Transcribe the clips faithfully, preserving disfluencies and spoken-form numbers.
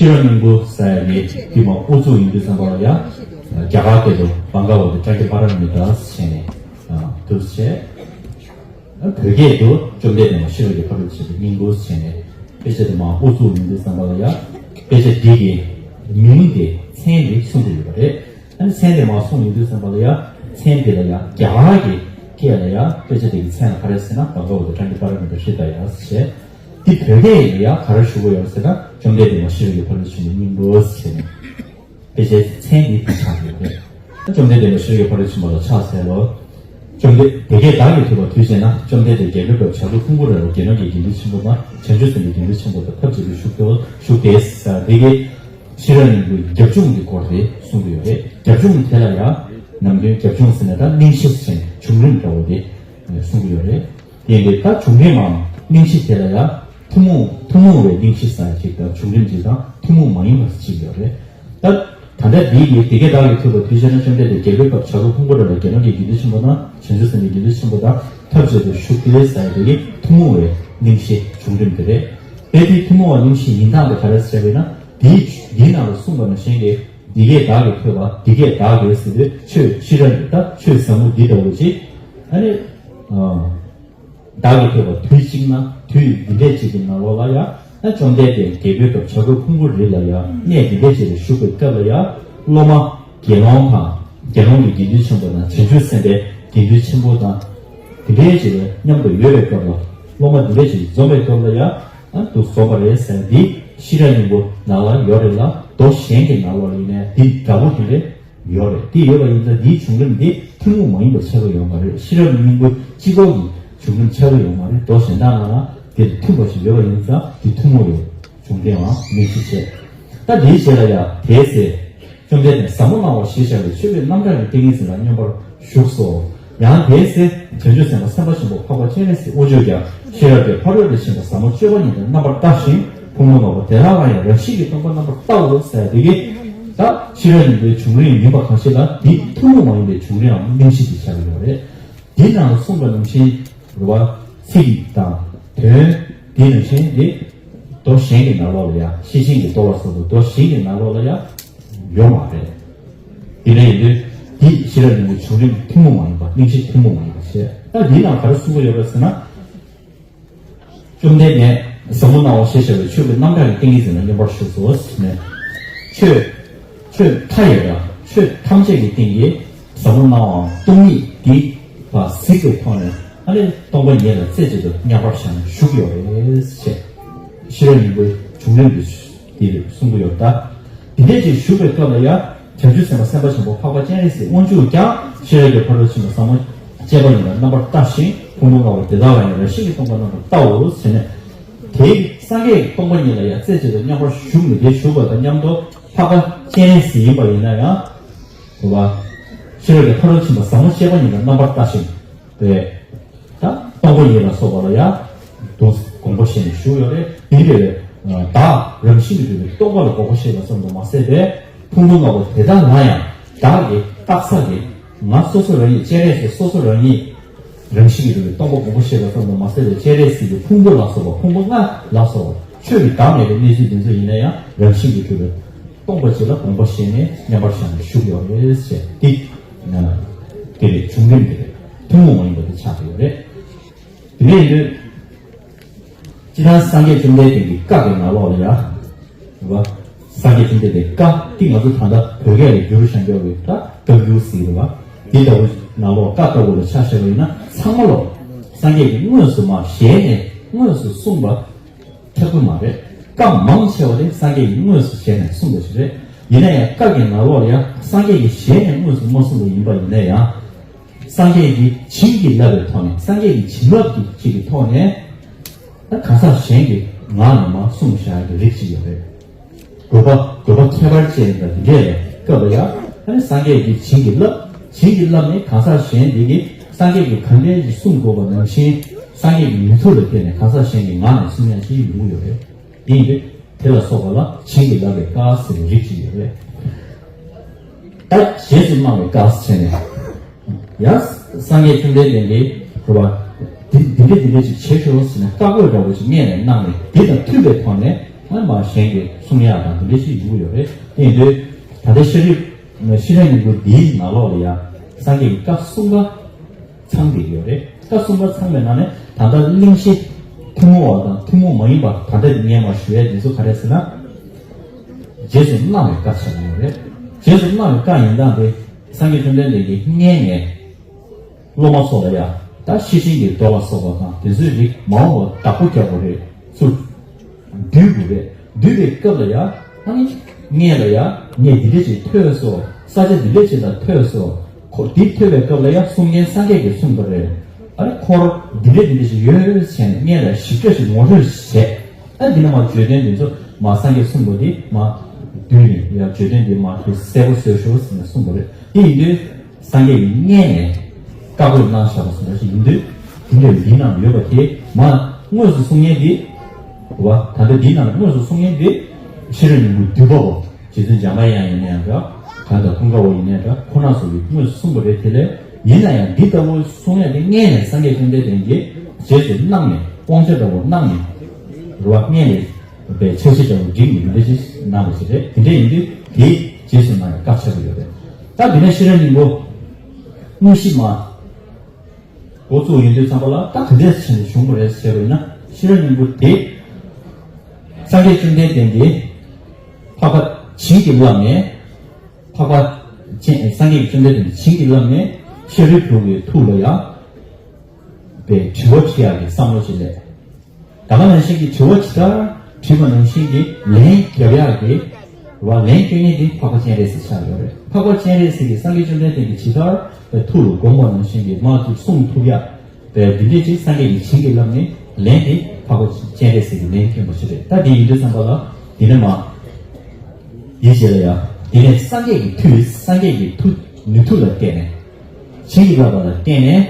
ཤེས་རབ་སྙིང་པོ་ཟེར་ཡ་དེ་མ་དབུ་ཚུགས་ཡིན་དུས་ཙམ་པ་ལ་ཡ། རྒྱ་གར་སྐད་དུ་བྷ་ག་ཝ་ཏི་པྲ་ཏི་པ་ར་མི་ཏཱ་ཟེར་ནས་འདུག་བྱས། བོད་སྐད་དུ་བཅོམ་ལྡན་འདས་མ་ཤེས་རབ་ཀྱི་ཕ་རོལ་ཏུ་ཕྱིན་པའི་སྙིང་པོ་ཟེར་ནས་དཔེ་ཆ་དེ་མ་དབུ་ཚུགས་ཡིན་དུས་ཙམ་པ་ལ་ཡ། དཔེ་ཆ་འདི་གི་མིང་དེ་མཚན་དེ་གསུངས་ཏེ་ཡོད་པ་རེད། ཨ་ནི་མཚན་དེ་མ་གསུངས་ཡིན་དུས་ཙམ་པ་ལ་ཡ། མཚན་དེ་ལ་ཡ་རྒྱ་གར་གྱི་སྐད་ལ་ཡ་དཔེ་ཆ་དེ་གི་མཚན་ལ་ག་རེ་ཟེར་ན་བྷ་ག་ཝ་ཏི་པྲ་ཏི་པ་ར་མི་ཏཱ་ཧྲི་ད་ཡ་ཟེར། འདི་བོད་སྐད་ཡིན་ན་ཡ་ག་རེ་ཞུ་གི་ཡོད་ཟེར་ན་བཅོམ་ལྡན་འདས་མ་ཤེས་རབ་ཀྱི་ཕ་རོལ་ཏུ་ཕྱིན་པའི་སྙིང་པོ་ཟེར་ནས། དཔེ་ཆའི་མཚན་འདི་དེ་ཆགས་ཡོད་རེད། བཅོམ་ལྡན་འདས་མ་ཤེས་རབ་ཀྱི་ཕ་རོལ་ཏུ་ཕྱིན་པ་ལ་ཕྱག་འཚལ་ལོ། བཅོམ་ལྡན་དེ་སྐད་བདག་གིས་ཐོས་པ་དུས་གཅིག་ན། བཅོམ་ལྡན་འདས་རྒྱལ་པོའི་སྐབས་བྱ་རྒོད་ཕུང་པོ་རི་ལ་དགེ་སློང་གི་དགེ་འདུན་ཆེན་པོ་དང་བྱང་ཆུབ་སེམས་དཔའི་དགེ་འདུན་ཆེན་པོ་དང་ཐབས་ཅིག་ཏུ་བཞུགས་ཏེ་བཞུགས་ཏེ་ཟེར་དེ་གའི་ཤེས་རབ་སྙིང་པོའི་རྒྱབ་ལྗོངས་ཀྱི་སྐོར་དེ་གསུང་གི་ཡོད་རེད། རྒྱབ་ལྗོངས་དེ་ལ་ཡང་ནམ་རྒྱུན་རྒྱབ་ལྗོངས་ཟེར་ན་ད་གླེང་གཞི་ཟེར་བྱུང་རིམ་འདྲ་བོ་དེ་གསུང་གི་ཡོད་རེད། དེ་ཡིན་དུས་ད་བྱུང་རིམ་མམ་གླེང་གཞི་དེ་ལ་ཡང་ཐུན་མོང་ཐུན་མོང་བའི་གླེང་གཞི་ཟེར་ཡ་ཅིག་དང་བྱུང་རིམ་ཅིག་དང་ཐུན་མོང་མ་ཡིན་པ་ཅིག་ཡོད་རེད། ད་ད་ལྟ་འདི་ཡི་དེ་སྐད་བདག་གིས་ཐོས་པ་དུས་གཅིག་ན། བཅོམ་ལྡན་འདས་རྒྱལ་པོའི་སྐབས་བྱ་རྒོད་ཕུང་པོ་རི་ལ་དགེ་སློང་གི་དགེ་འདུན་ཆེན་པོ་དང་བྱང་ཆུབ་སེམས་དཔའི་དགེ་འདུན་ཆེན་པོ་དང་ཐབས་ཅིག་ཏུ་བཞུགས་ཏེ་ཟེར་ཡ་དེ་གའི་ཐུན་མོང་བའི་གླེང་གཞི་བྱུང་རིམ་དེ་རེད། དེ་དེའི་ཐུན་མོང་བ་གླེང་གཞི་ཡིན་སྟངས་དེ་ག་རེ་ཟེར་བས་ན། དེའི་དེའི་ནང་ལ་གསུངས་པ་ནང་བཞིན་གྱི་འདི་སྐད་བདག་གིས་ཐོས་པ་འདི་སྐད་བདག་གིས་ཟེར་དུས་ཆོས་ཤེས་རབ་ཀྱི་ད་ཆོས་ཟབ་མོ་འདི་ལྟ་བུ་ཅིག་ཨ་ནི། བདག་གིས་ཐོས་པ་དུས་གཅིག་ན། དུས་འདི་འདྲས་ཅིག་གི་ནང་ལོགས་ལ་ཡང་ན་བཅོམ་ལྡན་འདས་རྒྱལ་པོའི་སྐབས་བྱ་རྒོད་ཕུང་པོ་རི་ལ་ཡང་གནས་འདི་འདྲས་ཅིག་ལ་བཞུགས་པའི་སྐབས་ལ་ཡང་སློབ་མ་དགེ་སློང་དང་དགེ་སློང་གི་དགེ་འདུན་ཆེན་པོ་དང་བྱང་ཆུབ་སེམས་དཔའི་དགེ་འདུན་ཆེན་པོ་དང་དེ་འདྲས་ཅིག་ལ་མཉམ་དུ་ཡོད་པའི་སྐབས་ལ། སློབ་མ་འདི་འདྲས་ཅིག་འཛོམས་པའི་སྐབས་ལ་ཡང་ཨ་འདུག་འཛོམས་པ་རེད་ཟེར་འདི་ཤེས་རབ་སྙིང་པོ་ནང་ལ་ཡོད་རེད་ལ། མདོ་གཞན་གྱི་ནང་ལོགས་ལ་ཡིན་ནའི་འདི་འདྲ་པོ་དེ་འདྲས། ཡོད་རེད། དེ་ཡོད་པ་ཡིན་ཙང་འདིའི་བྱུང་རིམ་འདི་ཐུན་མོང་མ་ཡིན་པ་ཆགས་ཀྱི་ཡོད་མ་རེད། ཤེས་རབ་སྙིང་པོ་སྤྱི་ལྡོག་གི་བྱུང་རིམ་ཆགས་ཀྱི་ཡོད་མ་རེད། མདོ་གཞན་དག་ནང་ལ་དེ་དང་མཐུན་པ་ཞིག་ཡོད་པ་ཡིན་ཙང་འདི་ཐུན་མོང་བའི་བྱུང་རིམ་ལ་མིག་དཔེ་བྱས། ད་འདིའི་རྗེས་ལ་ཡང་དེའི་ཚེ་བཅོམ་ལྡན་འདས་ཟབ་མོ་སྣང་བ་ཞེས་བྱ་བའི་ཆོས་ཀྱི་རྣམ་གྲངས་ཀྱི་ཏིང་ངེ་འཛིན་ལ་མཉམ་པར་བཞུགས་སོ། ཡང་དེའི་ཚེ་བྱང་ཆུབ་སེམས་དཔའ་སེམས་དཔའ་ཆེན་པོ་འཕགས་པ་སྤྱན་རས་གཟིགས་དབང་ཕྱུག་ཀྱང་ཤེས་རབ་ཀྱི་ཕ་རོལ་ཏུ་ཕྱིན་པ་ཟབ་མོ་སྤྱོད་པ་ཉིད་དུ་རྣམ་པར་བལྟ་ཞིང་། ཕུང་པོ་ལྔ་པོ་དེ་དག་ལ་ཡང་རང་བཞིན་གྱིས་སྟོང་པར་རྣམ་པར་བལྟའོ་ཟེར་དེ་གའི་ད་ཤེས་རབ་སྙིང་པོའི་བྱུང་རིམ་ཡིན་པ་གང་ཞིག་ལ་འདི་ཐུན་མོང་མ་ཡིན་པའི་བྱུང་རིམ་འམ་གླེང་གཞི་དེ་ཆགས་ཡོད་རེད། འདི་ནང་ལ་གསུངས་པ་ནང་བཞིན་རེད་བ། ཚིག་དང་དོན་འདི་ནང་བཞིན་འདི་མདོ་གཞན་གྱི་ནང་ལོགས་ལ་ཡང་ཤེར་ཕྱིན་གྱི་རྟོགས་པ་སོགས་པ་མདོ་གཞན་གྱི་ནང་ལོགས་ལ་ཡང་ཡོད་མ་རེད། དེ་འདྲ་ཡིན་དུས་འདི་ཤེས་རབ་སྙིང་པོའི་བྱུང་རིམ་ཐུན་མོང་མ་ཡིན་པ་གླེང་གཞི་ཐུན་མོང་མ་ཡིན་པ་བྱས། ད་འདིའི་ནང་ག་རེ་གསུང་གི་ཡོད་རེད་ཟེར་ན། བཅོམ་ལྡན་འདས་ཟབ་མོ་སྣང་བ་ཞེས་བྱ་བའི་ཆོས་ཀྱི་རྣམ་གྲངས་ཀྱི་ཏིང་ངེ་འཛིན་ལ་མཉམ་པར་བཞུགས་སོ་ཟེར་ནས། ཆོས་ཆོས་མཐའ་ཡས་པ་ཆོས་ཐམས་ཅད་ཀྱི་སྟེང་གི་ཟབ་མོ་སྣང་བའམ་སྟོང་ཉིད་འདི་བ་གཟིགས་པའི་ཐོག་ནས་ཨ་ནི་སྟོང་པ་ཉིད་ལ་རྩེ་གཅིག་ཏུ་མཉམ་པར་བཞག་ནས་བཞུགས་ཡོད་རེད་ཅེས་ཤེས་རབ་སྙིང་པོའི་བྱུང་རིམ་འདི་འདིར་གསུང་གི་ཡོད། ད་འདི་འདྲས་ཅིག་བཞུགས་པའི་སྐབས་ལ་ཡང་། བྱང་ཆུབ་སེམས་དཔའ་སེམས་དཔའ་ཆེན་པོ་འཕགས་པ་སྤྱན་རས་གཟིགས་དབང་ཕྱུག་ཀྱང་ཤེས་རབ་ཀྱི་ཕ་རོལ་ཏུ་ཕྱིན་པ་ཟབ་མོ་སྤྱད་པ་ཉིད་ལ་རྣམ་པར་བལྟ་ཞིང་ཕུང་པོ་ལྔ་པོ་དེ་དག་ལ་ཡང་རང་བཞིན་གྱིས་སྟོང་པར་རྣམ་པར་བལྟའོ་ཟེར་ནས། དེའི་སངས་རྒྱས་ཀྱི་སྟོང་པ་ཉིད་ལ་ཡང་རྩེ་གཅིག་ཏུ་མཉམ་པར་བཞུགས་ནས་དེ་བཞུགས་པ་དང་མཉམ་དུ་འཕགས་པ་སྤྱན་རས་གཟིགས་ཡིན་པ་ཡིན་ན་ཡང་། རེད་བ། ཤེས་རབ་ཀྱི་ཕ་རོལ་ཏུ་ཕྱིན་པ་ཟབ་མོ་སྤྱད་པ་ཉིད་ལ་རྣམ་པར་བལྟ་ཞིང་། དེ། ད་སྟོང་པ་ཉིད་ལ་སོགས་པ་ལ་ཡང་དུ་དགོངས་པ་བཞེས་ནས་བཞུགས་ཡོད་རེད། དེ་འདྲ་བའི་བདག་རང་བཞིན་གྱིས་གྲུབ་པའི་སྟོང་པ་ལ་དགོངས་པ་བཞེས་པ་ཙམ་དུ་མ་ཟད་པའི་ཕུང་པོ་ལྔ་པོ་དེ་དག་ལ་ཡང་བདག་གིས་བརྟགས་ས་གི་ང་སོ་སོ་རང་ཉིད་སྤྱན་རས་གཟིགས་སོ་སོ་རང་ཉིད་རང་བཞིན་གྱིས་གྲུབ་པའི་སྟོང་པ་དགོངས་པ་བཞེས་པ་ཙམ་དུ་མ་ཟད་པའི་སྤྱན་རས་གཟིགས་ཀྱི་ཕུང་པོ་ལ་སོགས་པ་ཕུང་པོ་ལྔ་ལ་སོགས་པ་ཆོས་ཀྱི་བདག་མེད་པའི་གནས་ཚུལ་འདི་ཚོ་ཡིན་ན་ཡང་རང་བཞིན་གྱིས་གྲུབ་པའི་སྟོང་པ་གཅིག་ལ་དགོངས་པ་བཞེས་ནས་མཉམ་པར་བཞག་ནས་བཞུགས་ཡོད་རེད་ཟེར་ཏེ། དེ་རེད། བྱུང་རིམ་དེ་རེད། ཐུན་མོང་མ་ཡིན་པ་དེ་ཆགས་ཀྱི་ཡོད་རེད། དེ་འདྲ་ཡིན་དུས། སྤྱིར་བཏང་སངས་རྒྱས་བཅོམ་ལྡན་འདས་ཀྱི་བཀའ་གི་ནང་ལོགས་ལ་ཡ། རེད་བ། སངས་རྒྱས་བཅོམ་ལྡན་འདས་བཀའ་འདི་ང་ཚོ་ད་ལྟ་བོད་སྐད་ལ་བསྒྱུར་བྱ་འཇོག་གི་ད་བཀའ་འགྱུར་ཟེར་རེད་བ། འདི་ལྟ་བུ་ནང་ལོགས་བཀའ་ལྟ་བུ་ལ་ཆ་བཞག་པ་ཡིན་ན་ཚང་མ་ལོ། སངས་རྒྱས་ཀྱིས་དངོས་སུ་མ་ཞལ་ནས་དངོས་སུ་གསུངས་པ། ཁག་པོ་མ་རེད། བཀའ་མང་ཆེ་བ་དེ་སངས་རྒྱས་ཀྱིས་དངོས་སུ་ཞལ་ནས་གསུངས་པ་ཞིག་རེད། ཡིན་ན་ཡང་བཀའ་གི་ནང་ལོགས་ལ་ཡང་སངས་རྒྱས་ཀྱིས་ཞལ་ནས་དངོས་སུ་མ་གསུངས་པ་ཡིན་པ་ཡིན་ན་ཡང་། སངས་རྒྱས་ཀྱིས་བྱིན་གྱིས་བརླབས་པའི་ཐོག་ནས་སངས་རྒྱས་ཀྱི་བྱིན་རླབས་ཀྱི་ཅིག་གི་ཐོག་ནས། ད་གང་ཟག་གཞན་གྱི་ངག་ནས་མར་གསུངས་བཞག་གི་རིགས་ཅིག་ཡོད་རེད། དགོས་པ་དགོས་པ་ཁྱད་པར་ཅན་དང་འདི་འདྲས་ལ་སྐབས་ལ་ཡང་ཨ་ནི་སངས་རྒྱས་ཀྱིས་བྱིན་གྱིས་བརླབས། བྱིན་གྱིས་བརླབས་ནས་གང་ཟག་གཞན་འདི་གིས་སངས་རྒྱས་ཀྱིས་གང་འདྲས་ཀྱིས་གསུངས་དགོས་པ་ནང་བཞིན་སངས་རྒྱས་ཀྱི་ནུས་མཐུ་ལ་བརྟེན་ནས་གང་ཟག་གཞན་གྱི་ངག་ནས་གསུང་ཡག་ཅིག་ཡོང་གི་ཡོད་རེད། དེ་ཡིན་དུས་དེ་ལ་སོགས་པ་ལ་བྱིན་གྱིས་བརླབས་པའི་བཀའ་ཟེར་བའི་རིགས་ཅིག་ཡོད་རེད། ད་རྗེས་སུ་གནང་བའི་བཀའ་ཟེར་ནས། ཡང་སངས་རྒྱས་བཅོམ་ལྡན་འདས་ཀྱིས་རེད་བ། འདི་འདི་འདྲས་འདི་འདྲས་ཅིག་བྱེད་ཤོག་ཟེར་ནས་བཀའ་བཀོད་འདྲ་བོ་ཅིག་སྔོན་ནས་གནང་ནས་འདི་དང་མཐུན་པའི་ཐོག་ནས། ཨ་མ་གཞན་གྱིས་གསུང་ཡག་དང་དེ་འདྲ་ཞིག་ཡོང་གི་ཡོད་རེད། དེ་ཡིན་དུས་ད་ལྟའི་ཤེས་རིག་ཤེས་རབ་སྙིང་པོ་འདིའི་ནང་ལོགས་ལ་ཡང་སངས་རྒྱས་ཀྱི་བཀའ་གསུམ་པ་ཚང་བསྡད་ཡོད་རེད། བཀའ་གསུམ་པ་ཚང་བའི་ནང་ནས་ད་ལྟ་གླེང་གཞི་ཐུན་མོང་བ་དང་ཐུན་མོང་མ་ཡིན་པ་ད་ལྟ་ངས་མར་ཞུ་ཡ་དེ་ཚོ་ག་རེ་ཟེར་ན། རྗེས་སུ་གནང་བའི་བཀའ་ཆགས་ཡོད་རེད། རྗེས་སུ་གནང་བའི་བཀའ་ཡིན་སྟངས་དེ་སངས་རྒྱས་བཅོམ་ལྡན་འདས་ཀྱིས་སྔོན་ནས་སློབ་མ་ཚོ་ལ་ཡང་ད་ཤེར་ཕྱིན་གྱི་མདོ་ལ་སོགས་པ་དང་དེ་ཚོའི་རིགས་མ་འོངས་པར་བདག་པོ་རྒྱག་དགོས་རེད། ཚུར་བསྡུ་དགོས་རེད། བསྡུ་བའི་སྐབས་ལ་ཡང་ཨ་ནི་སྔོན་ལ་ཡང་ངས་འདི་འདྲ་ཞིག་ཐོས་སོ། ས་ཆ་འདི་འདྲ་ཞིག་ལ་ཐོས་སོ། ཁོ་འདི་ཐོས་པའི་སྐབས་ལ་ཡང་གསུང་མཁན་སངས་རྒྱས་ཀྱིས་གསུངས་པ་རེད། ཨ་ནི་འཁོར་འདི་འདྲ་འདི་འདྲ་ཞིག་ཡོད་ཟེར་ནས་སྔོན་ལ་ཞིབ་ཕྲ་ཞིག་ངོ་སྤྲོད་བྱས། ཨ་འདི་ནས་མར་བརྗོད་དོན་འདི་ཚོ་མར་སངས་རྒྱས་གསུངས་པ་འདི་མར་བསྡུས་ནས་ཡང་བརྗོད་དོན་འདི་མར་དེ་གསལ་པོ་བཟོས་ཤོག་ཟེར་ནས་གསུངས་པ་རེད། དེ་ཡིན་དུས་སངས་རྒྱས་ཀྱིས་སྔོན་ནས་བཀའ་བསྒོས་གནང་བཞག་པ་སོགས་ཞིག་ཡིན་དུས། དེ་འདྲ་འདི་ནང་ཡོད་པ་དེ་མར་དངོས་སུ་གསུང་མཁན་འདི་རེད་བ། ད་ལྟ་འདི་ནང་དངོས་སུ་གསུང་མཁན་འདི་ཤེས་རབ་སྙིང་པོའི་བསྡུས་པ་བོ། རྗེ་བཙུན་འཇམ་དཔལ་དབྱངས་ཡིན་ན་ཡང་འདྲ། གང་དང་ཀུན་དགའ་བོ་ཡིན་ན་ཡང་འདྲ། ཁོང་རྣམ་ཚོ་གིས་དངོས་སུ་གསུངས་པ་རེད། དེ་ལས་ཡིན་ན་ཡང་འདི་ལྟ་བུ་གསུང་ཡ་དེ་སྔོན་ནས་སངས་རྒྱས་བཅོམ་ལྡན་འདས་ཀྱིས་རྗེས་སུ་གནང་ནས་དབང་ཆ་འདྲ་བོ་གནང་ནས་རེད་བ། སྔོན་ནས་པའི་ཆ་ཤས་འདྲ་བོ་བསྒྲིགས་ནས་འདི་འདྲ་ཞིག་གནང་བ་ཞིག་རེད། དེ་འདྲ་ཡིན་དུས་དེའི་རྗེས་སུ་གནང་བའི་བཀའ་ཆགས་ཀྱི་ཡོད་རེད། ད་འདི་ནས་ཤེས་རབ་སྙིང་པོ་དངོས་གཞི་མ་འགོ་བཙུགས་ཡོང་དུས་ཙམ་པ་ལ་ད་ག་འདྲས་བྱས་ནས་བྱུང་བ་རེད་ཟེར་བ་ཡིན་ན། ཤེས་རབ་སྙིང་པོ་དེ་སངས་རྒྱས་བཅོམ་ལྡན་འདས་ཀྱིས་འཕགས་པ་བྱིན་གྱིས་བརླབས་ནས། འཕགས་པ་ཅན་སངས་རྒྱས་བཅོམ་ལྡན་འདས་ཀྱིས་བྱིན་གྱིས་བརླབས་ནས་ཤཱ་རིའི་བུ་གི་ཐུགས་ལ་ཡང་པའི་དྲི་བ་དྲི་ཡག་གི་བསམ་བློ་ཅིག་སླེབས། ད་ག་ནང་བཞིན་གྱི་དྲི་བ་ཇི་ལྟར་དྲིས་པ་ནང་བཞིན་གྱི་ལན་རྒྱབ་ཡག་གི་བ་ལན་སྐྱོན་མཁན་དེ་འཕགས་པ་སྤྱན་རས་གཟིགས་ཆགས་ཡོད་རེད། འཕགས་པ་སྤྱན་རས་གཟིགས་ཀྱིས་སངས་རྒྱས་བཅོམ་ལྡན་འདས་ཀྱིས་ཇི་ལྟར་པའི་ཐུགས་ལ་དགོངས་པ་ནང་བཞིན་གྱི་མ་ཅིག་གསུང་ཐུབ་ཡག་པའི་འདི་འདྲས་ཅིག་སངས་རྒྱས་ཀྱིས་བྱིན་གྱིས་བརླབས་ནས་ལན་དེ་འཕགས་པ་སྤྱན་རས་གཟིགས་ཀྱིས་ལན་སྐྱོན་པ་ཞིག་རེད། ད་འདི་ཡིན་དུས་ཙམ་པ་ལ་འདི་ནས་མ་འདི་བྱས་ལ་ཡ། དེ་ནས་སངས་རྒྱས་ཀྱི་མཐུས་སངས་རྒྱས་ཀྱི་མཐུ་ནུས་མཐུ་ལ་བརྟེན་ནས། བྱིན་གྱིས་བརླབས་པ་ལ་བརྟེན་ནས།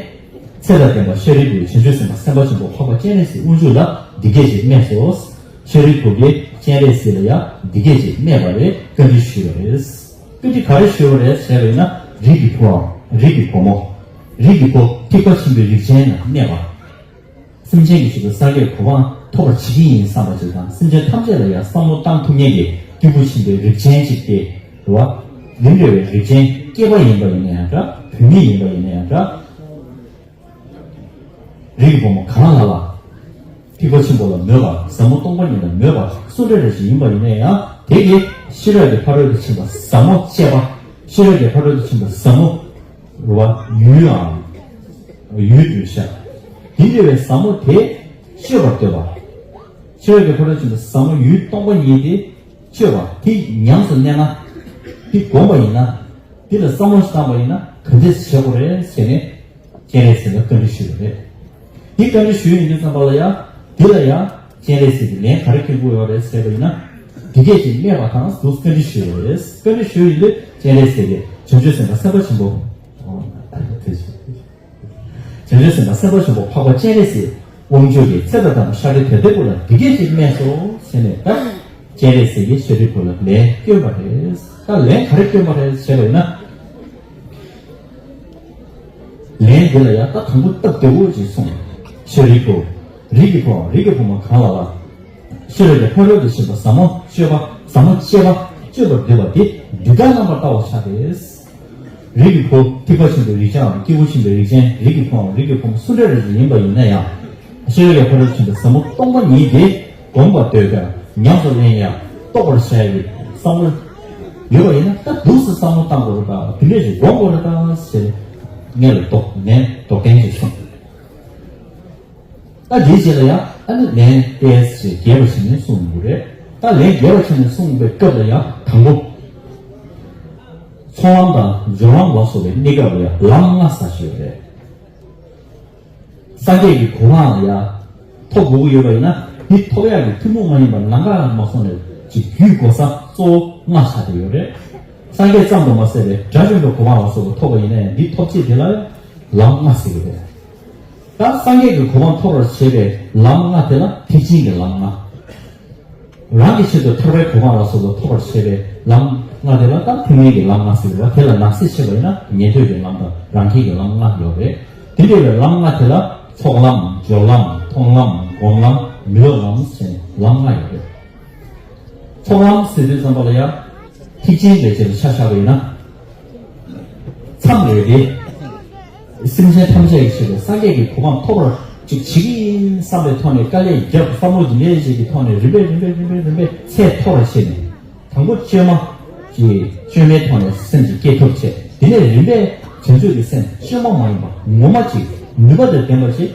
ཚེ་དང་ལྡན་པ་ཤཱ་རིའི་བུས་བྱང་ཆུབ་སེམས་དཔའ་སེམས་དཔའ་ཆེན་པོ་འཕགས་པ་སྤྱན་རས་གཟིགས་དབང་ཕྱུག་ལ་འདི་སྐད་ཅེས་སྨྲས་སོ། ཤཱ་རིའི་བུ་གིས་སྤྱན་རས་གཟིགས་ལ་ཡང་འདི་སྐད་ཅེས་སྨྲས་པ་རེད། བཀའ་འདྲི་ཞུས་པ་རེད། བཀའ་འདྲི་ག་རེ་ཞུས་པ་རེད་ཟེར་བ་ཡིན་ན། རིགས་ཀྱི་བུའམ་རིགས་ཀྱི་བུ་མོ། རིགས་ཀྱི་བུ་ཐེག་པ་ཆེན་པོའི་རིགས་ཅན་ལ་སྨྲས་པ། སེམས་ཅན་གྱི་ཆེད་དུ་སངས་རྒྱས་གོ་འཕང་ཐོབ་པར་བྱེད་ཀྱི་ཡིན་བསམ་པ་ཅིག་དང་། སེམས་ཅན་ཐམས་ཅད་ལ་ཡང་བསམ་བློ་བཏང་ཐུབ་མཁན་གྱི་སྐྱེས་བུ་ཆེན་པོའི་རིགས་ཅན་ཅིག་སྟེ། རེད་བ། དེ་འདྲ་བའི་རིགས་ཅན་སྐྱེས་པ་ཡིན་པ་ཡིན་ན་ཡང་འདྲ། བུད་མེད་ཡིན་པ་ཡིན་ན་ཡང་འདྲ། རིགས་ཀྱི་བུ་མོ་གང་ལ་ལ་ཐེག་པ་ཆེན་པོ་ལ་མོས་པ། ཟབ་མོ་སྟོང་པ་ཉིད་ལ་མོས་པ་སུ་འདྲ་རེ་ཞིག་ཡིན་པ་ཡིན་ན་ཡང་། དེ་གིས་ཤེས་རབ་ཀྱི་ཕ་རོལ་ཏུ་ཕྱིན་པ་ཟབ་མོ་སྤྱད་པ། ཤེས་རབ་ཀྱི་ཕ་རོལ་ཏུ་ཕྱིན་པ་ཟབ་མོ་རེད་བ། ཡུལ་ཨང་། ཡུལ་དུ་བཞག་དེ་འདྲ་བའི་ཟབ་མོ་དེ་སྤྱོད་པར་འདོད་པ། ཤེས་རབ་ཀྱི་ཕ་རོལ་ཏུ་ཕྱིན་པ་ཟབ་མོ་ཡུལ་སྟོང་པ་ཉིད་དེ་སྤྱོད་པ་དེ་ཉམས་སུ་བསྣན་ན། དེ་བསྒོམས་པ་ཡིན་ན། དེ་ལ་བསམ་བློ་ཞིག་བཏང་པ་ཡིན་ན་ག་འདྲས་བྱེད་དགོས་རེད་ཟེར་ནས། སྤྱན་རས་གཟིགས་ལ་བཀའ་འདྲི་ཞུས་པ་རེད། དེ་བཀའ་འདྲི་ཞུས་ཡིན་དུས་ཙམ་པ་ལ་ཡང་། དེ་ལ་ཡང་སྤྱན་རས་གཟིགས་ཀྱིས་ལན་ག་རེ་སྐྱོན་གྱི་ཡོད་རེད་ཟེར་བ་ཡིན་ན། འདི་སྐད་ཅེས་སྨྲས་པ་དང་དུ་བཀའ་འདྲི་ཞུས་པ་རེད། བཀའ་འདྲི་ཞུས་ཡིན་དུས་སྤྱན་རས་གཟིགས་ཀྱིས་བྱང་ཆུབ་སེམས་དཔའ་སེམས་དཔའ་ཆེན་པོ། བྱང་ཆུབ་སེམས་དཔའ་སེམས་དཔའ་ཆེན་པོ་འཕགས་པ་སྤྱན་རས་གཟིགས་དབང་ཕྱུག་གིས་ཚེ་དང་ལྡན་པ་ཤཱ་ར་དྭ་ཏིའི་བུ་ལ་འདི་སྐད་ཅེས་སྨྲས་སོ་ཟེར་ནས། ད་སྤྱན་རས་གཟིགས་ཀྱིས་ཤཱ་རིའི་བུ་ལ་ལན་བསྐྱོན་པ་རེད། ད་ལན་ག་རེ་བསྐྱོན་པ་རེད་ཟེར་བ་ཡིན་ན། ལན་འདི་ལ་ཡང་ད་དང་པོ་སྟབས་བདེ་བོ་ཅིག་གསུངས། ཤཱ་རིའི་བུ། རིགས་ཀྱི་བུའམ་རིགས་ཀྱི་བུ་མོ་གང་ལ་ལ། ཤེས་རབ་ཀྱི་ཕ་རོལ་ཏུ་ཕྱིན་པ་ཟབ་མོ་སྤྱོད་པ། ཟབ་མོ་སྤྱད་པ་སྤྱོད་པར་འདོད་པ་དེ་འདི་ལྟར་རྣམ་པར་བལྟ་བར་བྱ་སྟེ། རིགས་ཀྱི་བུ་ཐེག་པ་ཆེན་པོའི་རིགས་ཅན་འམ་སྐྱེས་བུ་ཆེན་པོའི་རིགས་ཅན། རིགས་ཀྱི་བུའམ་རིགས་ཀྱི་བུ་མོ་སུ་འདྲ་རེ་ཞིག་ཡིན་པ་ཡིན་ན་ཡང་། ཤེས་རབ་ཀྱི་ཕ་རོལ་ཏུ་ཕྱིན་པ་ཟབ་མོ་སྟོང་པ་ཉིད་དེ་བསྒོམ་པར་འདོད་པའམ་ཉམས་སུ་ལེན་ཡང་རྟོགས་པར་བྱ་ཡི་བསམ་བློ་ཡོད་པ་ཡིན་ན། ད་འདུག་སེ་བསམ་བློ་བཏང་དགོས་རེད་ད། དེ་འདྲ་ཞིག་སྒོམ་དགོས་རེད་ད་ཟེར་ནས་ལན་དོགས་ལན་དོགས་ལན་ཞིག་གསུངས། ད་དེའི་རྗེས་ལ་ཡང་ཨ་ནི་ལན་ཏོག་ཙམ་རྒྱས་པ་བྱས་ནས་གསུངས་ཡོང་གི་རེད། ད་ལན་རྒྱས་པ་བྱས་ནས་གསུངས་པའི་སྐབས་ལ་ཡང་དང་པོ། ཚོགས་ལམ་དང་སྦྱོར་ལམ་ལ་སོགས་པའི་གནས་སྐབས་ལ་ཡང་ལམ་ལྔ་ཟེར་ཞིག་ཡོད་རེད། སངས་རྒྱས་ཀྱི་གོ་འཕང་ལ་ཡང་ཐོབ་དགོས་ཀྱི་ཡོད་པ་ཡིན་ན། འདི་ཐོབ་ཡག་གི་ཐུན་མོང་མ་ཡིན་པ་ལམ་ཁ་མ་སོང་ནས་ཅིག་བརྒྱུད་དགོས་ས་གཙོ་བོ་ལྔ་ཆགས་བསྡད་ཡོད་རེད། སངས་རྒྱས་ཙམ་དུ་མ་ཟད་པའི་དགྲ་བཅོམ་པའི་གོ་འཕང་ལ་སོགས་པ་ཐོབ་པ་ཡིན་ན་ཡང་། འདི་ཐོབ་བྱེད་དེ་ལ་ཡང་ལམ་ལྔ་ཟེར་གྱི་རེད། ད་སངས་རྒྱས་ཀྱི་གོ་འཕང་ཐོབ་པར་བྱེད་པའི་ལམ་ལྔ་དེ་ལ་ཐེག་ཆེན་གྱི་ལམ་ལྔ། རང་གི་ཆེད་དུ་ཐར་པའི་གོ་འཕང་ལ་སོགས་པ་ཐོབ་པར་བྱེད་པའི་ལམ་ལྔ་དེ་ལ་ད་ཐེག་དམན་གྱི་ལམ་ལྔ་ཟེར་བ། དེ་ལ་ནང་གསེས་ཕྱེ་བ་ཡིན་ན་ཉན་ཐོས་ཀྱི་ལམ་དང་རང་རྒྱལ་གྱི་ལམ་ལྔ་ཡོད་རེད། དེ་འདྲ་བའི་ལམ་ལྔ་དེ་ལ་ཚོགས་ལམ། སྦྱོར་ལམ། མཐོང་ལམ། སྒོམ་ལམ། མི་སློབ་ལམ་ཟེར་ནས་ལམ་ལྔ་ཡོད་རེད། ཚོགས་ལམ་ཟེར་དུས་ཙམ་པ་ལ་ཡང་ཐེག་ཆེན་ལས་བྱེད་ལ་ཆ་བཞག་པ་ཡིན་ན། མཚམས་རེ་རེ། སེམས་ཅན་ཐམས་ཅད་ཀྱི་ཆེད་དུ་སངས་རྒྱས་ཀྱི་གོ་འཕང་ཐོབ་པར་ཅིག་བྱེད་ཀྱི་ཡིན་བསམ་པའི་ཐོག་ནས་དཀའ་ལས་བརྒྱབ། བསམ་བློ་འདི་འདྲའི་ཞིག་གི་ཐོག་ནས་རིམ་པས་རིམ་པས་རིམ་པས་རིམ་པས་ཚད་མཐོ་བར་བྱས་ནས། དང་པོ་བཅོས་མ་གི་བཅོས་མའི་ཐོག་ནས་སེམས་ཀྱི་སྐྱེ་ཐུབ་བྱས། དེ་ནས་རིམ་པས་བྱང་ཆུབ་ཀྱི་སེམས་བཅོས་མ་མ་ཡིན་པ་ངོ་མ་ཅིག་ནུས་པ་དང་ལྡན་པ་ཞིག་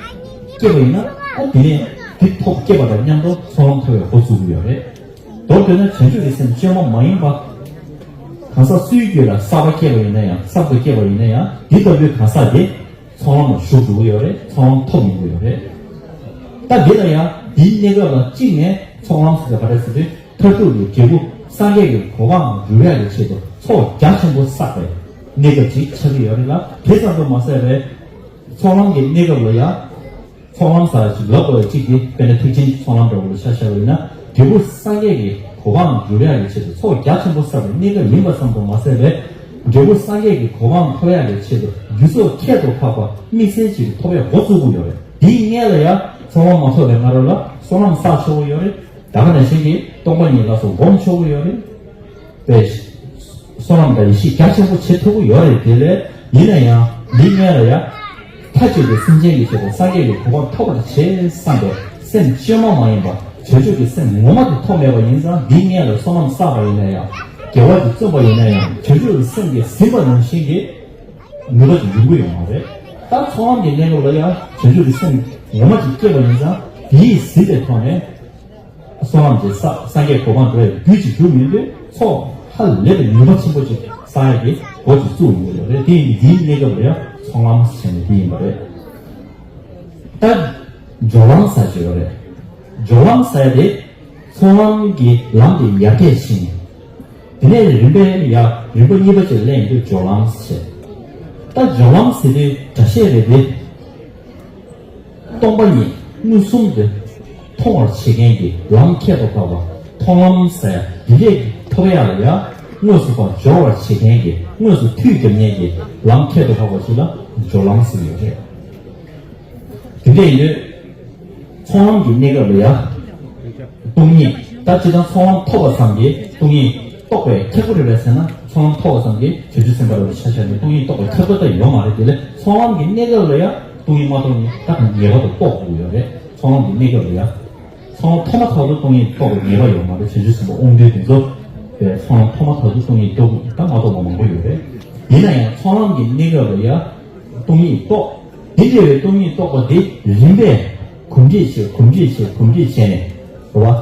སྐྱེས་པ་ཡིན་ན། ཨ་དེ་ནས་དེ་ཐོབ་སྐྱེས་པ་དང་མཉམ་དུ་ཚོགས་ལམ་ཐོབ་པའི་འགོ་བཙུགས་ཀྱི་ཡོད་རེད། མདོར་བསྡུས་ན་བྱང་ཆུབ་ཀྱི་སེམས་བཅོས་མ་མ་ཡིན་པ། གང་ཟག་སུའི་རྒྱུད་ལ་གསར་པ་སྐྱེས་པ་ཡིན་ན་ཡང་། གསར་དུ་སྐྱེས་པ་ཡིན་ན་ཡང་། འདི་ལྟ་བུའི་གང་ཟག་དེ་ཚོགས་ལམ་ལ་ཞུགས་འགྲོ་གི་ཡོད་རེད། ཚོགས་ལམ་ཐོབ་ཡོང་གི་ཡོད་རེད། ད་འདི་ལ་ཡང་འདིའི་གནས་སྐབས་ལ་གཅིག་ནས་ཚོགས་ལམ་ཟེར་བ་ག་རེ་ཟེར་དུས། མཐར་ཐུག་གི་འབྲས་བུ་སངས་རྒྱས་ཀྱི་གོ་འཕང་འགྲུབ་ཡག་གི་ཆེད་དུ་ཚོགས་རྒྱ་ཆེན་པོ་བསགས་པའི་གནས་སྐབས་ཅིག་ཆགས་ཀྱི་ཡོད་རེད་ལ། དེ་ཙམ་དུ་མ་ཟད་པའི་ཚོགས་ལམ་གྱི་གནས་སྐབས་ལ་ཡང་། ཚོགས་ལམ་ཟེར་ཅིག་ལབ་དགོས་པ་གཅིག་དེ། དཔེར་ན་ཐེག་ཆེན་གྱི་ཚོགས་ལམ་འདྲ་བོ་ལ་ཆ་བཞག་པ་ཡིན་ན། འབྲས་བུ་སངས་རྒྱས་ཀྱི་གོ་འཕང་འགྲུབ་ཡག་གི་ཆེད་དུ་ཚོགས་རྒྱ་ཆེན་པོ་བསགས་པའི་གནས་སྐབས་ཡིན་པ་ཙམ་དུ་མ་ཟད་པའི། འབྲས་བུ་སངས་རྒྱས་ཀྱི་གོ་འཕང་ཐོབ་ཡག་གི་ཆེད་དུ་རྒྱུ་ཚོགས་ཁྱད་དུ་འཕགས་པ་དམིགས་བསལ་ཅིག་ཐོབ་པའི་འགོ་བཙུགས་ཀྱི་ཡོད་རེད། དེའི་སྔོན་ལ་ཡང་ཚོགས་ལམ་མ་ཐོབ་པའི་སྔ་རོལ་ལ་བསོད་ནམས་བསགས་ཆོག་གི་ཡོད་རེད། ད་ག་ནང་བཞིན་གྱི་སྟོང་པ་ཉིད་ལ་སོགས་སྒོམ་ཆོག་གི་ཡོད་རེད། པའི་བསོད་ནམས་དང་ཡེ་ཤེས་རྒྱ་ཆེན་པོ་བྱེད་ཐུབ་ཀྱི་ཡོད་རེད། དེ་ལས་ཡིན་ན་ཡང་འདི་སྔོན་ལ་ཡང་མཐའ་གཅིག་ཏུ་སེམས་ཅན་གྱི་ཆེད་དུ་སངས་རྒྱས་ཀྱི་གོ་འཕང་ཐོབ་པར་བྱེད་བསམ་པའི་སེམས་བཅོས་མ་མ་ཡིན་པ། བྱང་ཆུབ་ཀྱི་སེམས་ངོ་མ་དེ་ཐོབ་མེད་པ་ཡིན་ཙང་། འདི་སྔོན་ལ་བསོད་ནམས་བསགས་པ་ཡིན་ན་ཡང་། དགེ་བ་དེ་བརྩོན་པ་ཡིན་ན་ཡང་། བྱང་ཆུབ་ཀྱི་སེམས་ཀྱིས་ཟིན་པ་ནང་བཞིན་གྱི་ནུས་པ་དེ་ཡོང་གི་ཡོད་མ་རེད། ད་ཚོགས་ལམ་གྱི་གནས་སྐབས་ལ་ཡང་བྱང་ཆུབ་ཀྱི་སེམས་ངོ་མ་ཅིག་སྐྱེས་པ་ཡིན་ཙང་། དེས་ཟིན་པའི་ཐོག་ནས། བསོད་ནམས་ཀྱི་ས་སངས་རྒྱས་གོ་འཕང་འགྲོ་བའི་རྒྱུ་ཅིག་གྱུར་མིན་དུས། ཚོགས་ཧ་ལས་པའི་ནུས་པ་ཆེན་པོ་ཅིག་བསགས་ཡག་གི་འགོ་ཅིག་བཙུགས་ཡོང་གི་ཡོད་རེད། དེ་ཡིན་དུས་འདིའི་གནས་སྐབས་ལ་ཡང་ཚོགས་ལམ་ཟེར་ནས་འདི་ཡིན་པ་རེད། ད་སྦྱོར་ལམ་ཟེར་ཅིག་ཡོད་རེད། སྦྱོར་ལམ་ཟེར་དེ་ཚོགས་ལམ་གྱི་ལམ་དེ་ཡར་རྒྱས་ཕྱིན། དེ་ནས་རིམ་པས་ཡར་རིམ་པ་གཉིས་པ་ཅིག་ལེན་དུས་སྦྱོར་ལམ་ཟེར། ད་སྦྱོར་ལམ་ཟེར་དུས་སྒྲ་བཤད་རེད་དེ། སྟོང་པ་ཉིད་མངོན་སུམ་དུ་མཐོང་བར་བྱེད་མཁན་གྱི་ལམ་ཁྱད་དུ་འཕགས་པ་མཐོང་ལམ་ཟེར། འདི་འདྲས་ཐོབ་ཡག་ལ་ཡང་དངོས་སུ་ཕར་སྦྱོར་བར་བྱེད་མཁན་གྱི། དངོས་སུ་མཐུད་རྒྱབ་མཁན་གྱི་ལམ་ཁྱད་དུ་འཕགས་པ་ཞིག་ལ་སྦྱོར་ལམ་ཟེར་ཡོད་རེད། དེ་འདྲས་ཡིན་དུས་ཚོགས་ལམ་གྱི་གནས་སྐབས་ལ་ཡང་སྟོང་ཉིད། ད་སྤྱིར་བཏང་ཚོགས་ལམ་ཐོབ་པ་ཙམ་གྱིས་སྟོང་ཉིད་རྟོགས་པའི་ཁྱབ་པ་རེད་པས་ཟེར་ན། ཚོགས་ལམ་ཐོབ་པ་ཙམ་གྱིས་བྱང་ཆུབ་སེམས་དཔའ་རེད་པའི་ཆ་བཞག་ནས་སྟོང་ཉིད་རྟོགས་པའི་ཁྱབ་པ་ད་ཡོད་མ་རེད། དེ་ལས་ཚོགས་ལམ་གྱི་གནས་སྐབས་ལ་ཡང་སྟོང་ཉིད་མ་རྟོགས་ནས་ད་ངེས་པར་དུ་རྟོགས་དགོས་ཡོད་རེད། ཚོགས་ལམ་གྱི་གནས་སྐབས་ལ་ཡང་། ཚོགས་ལམ་ཐོབ་མ་ཐག་ཏུ་སྟོང་ཉིད་རྟོགས་པའི་ངེས་པ་ཡོད་མ་རེད། བྱང་ཆུབ་སེམས་དཔའ་དབང་ལྡན་དེ་ཚོ་བས་ཚོགས་ལམ་ཐོབ་མ་ཐག་ཏུ་སྟོང་ཉིད་རྟོགས་ད་མ་རྟོགས་པ་མང་པོ་ཡོད་རེད། ཡིན་ན་ཡང་ཚོགས་ལམ་གྱི་གནས་སྐབས་ལ་ཡང་སྟོང་ཉིད་རྟོགས། དེ་འདྲ་བའི་སྟོང་ཉིད་རྟོགས་པ་དེ་རིམ་པས་གོམས་འདྲིས་བྱས། གོམས་འདྲིས་བྱས། གོམས་འདྲིས་བྱས་ནས། རེད་བ།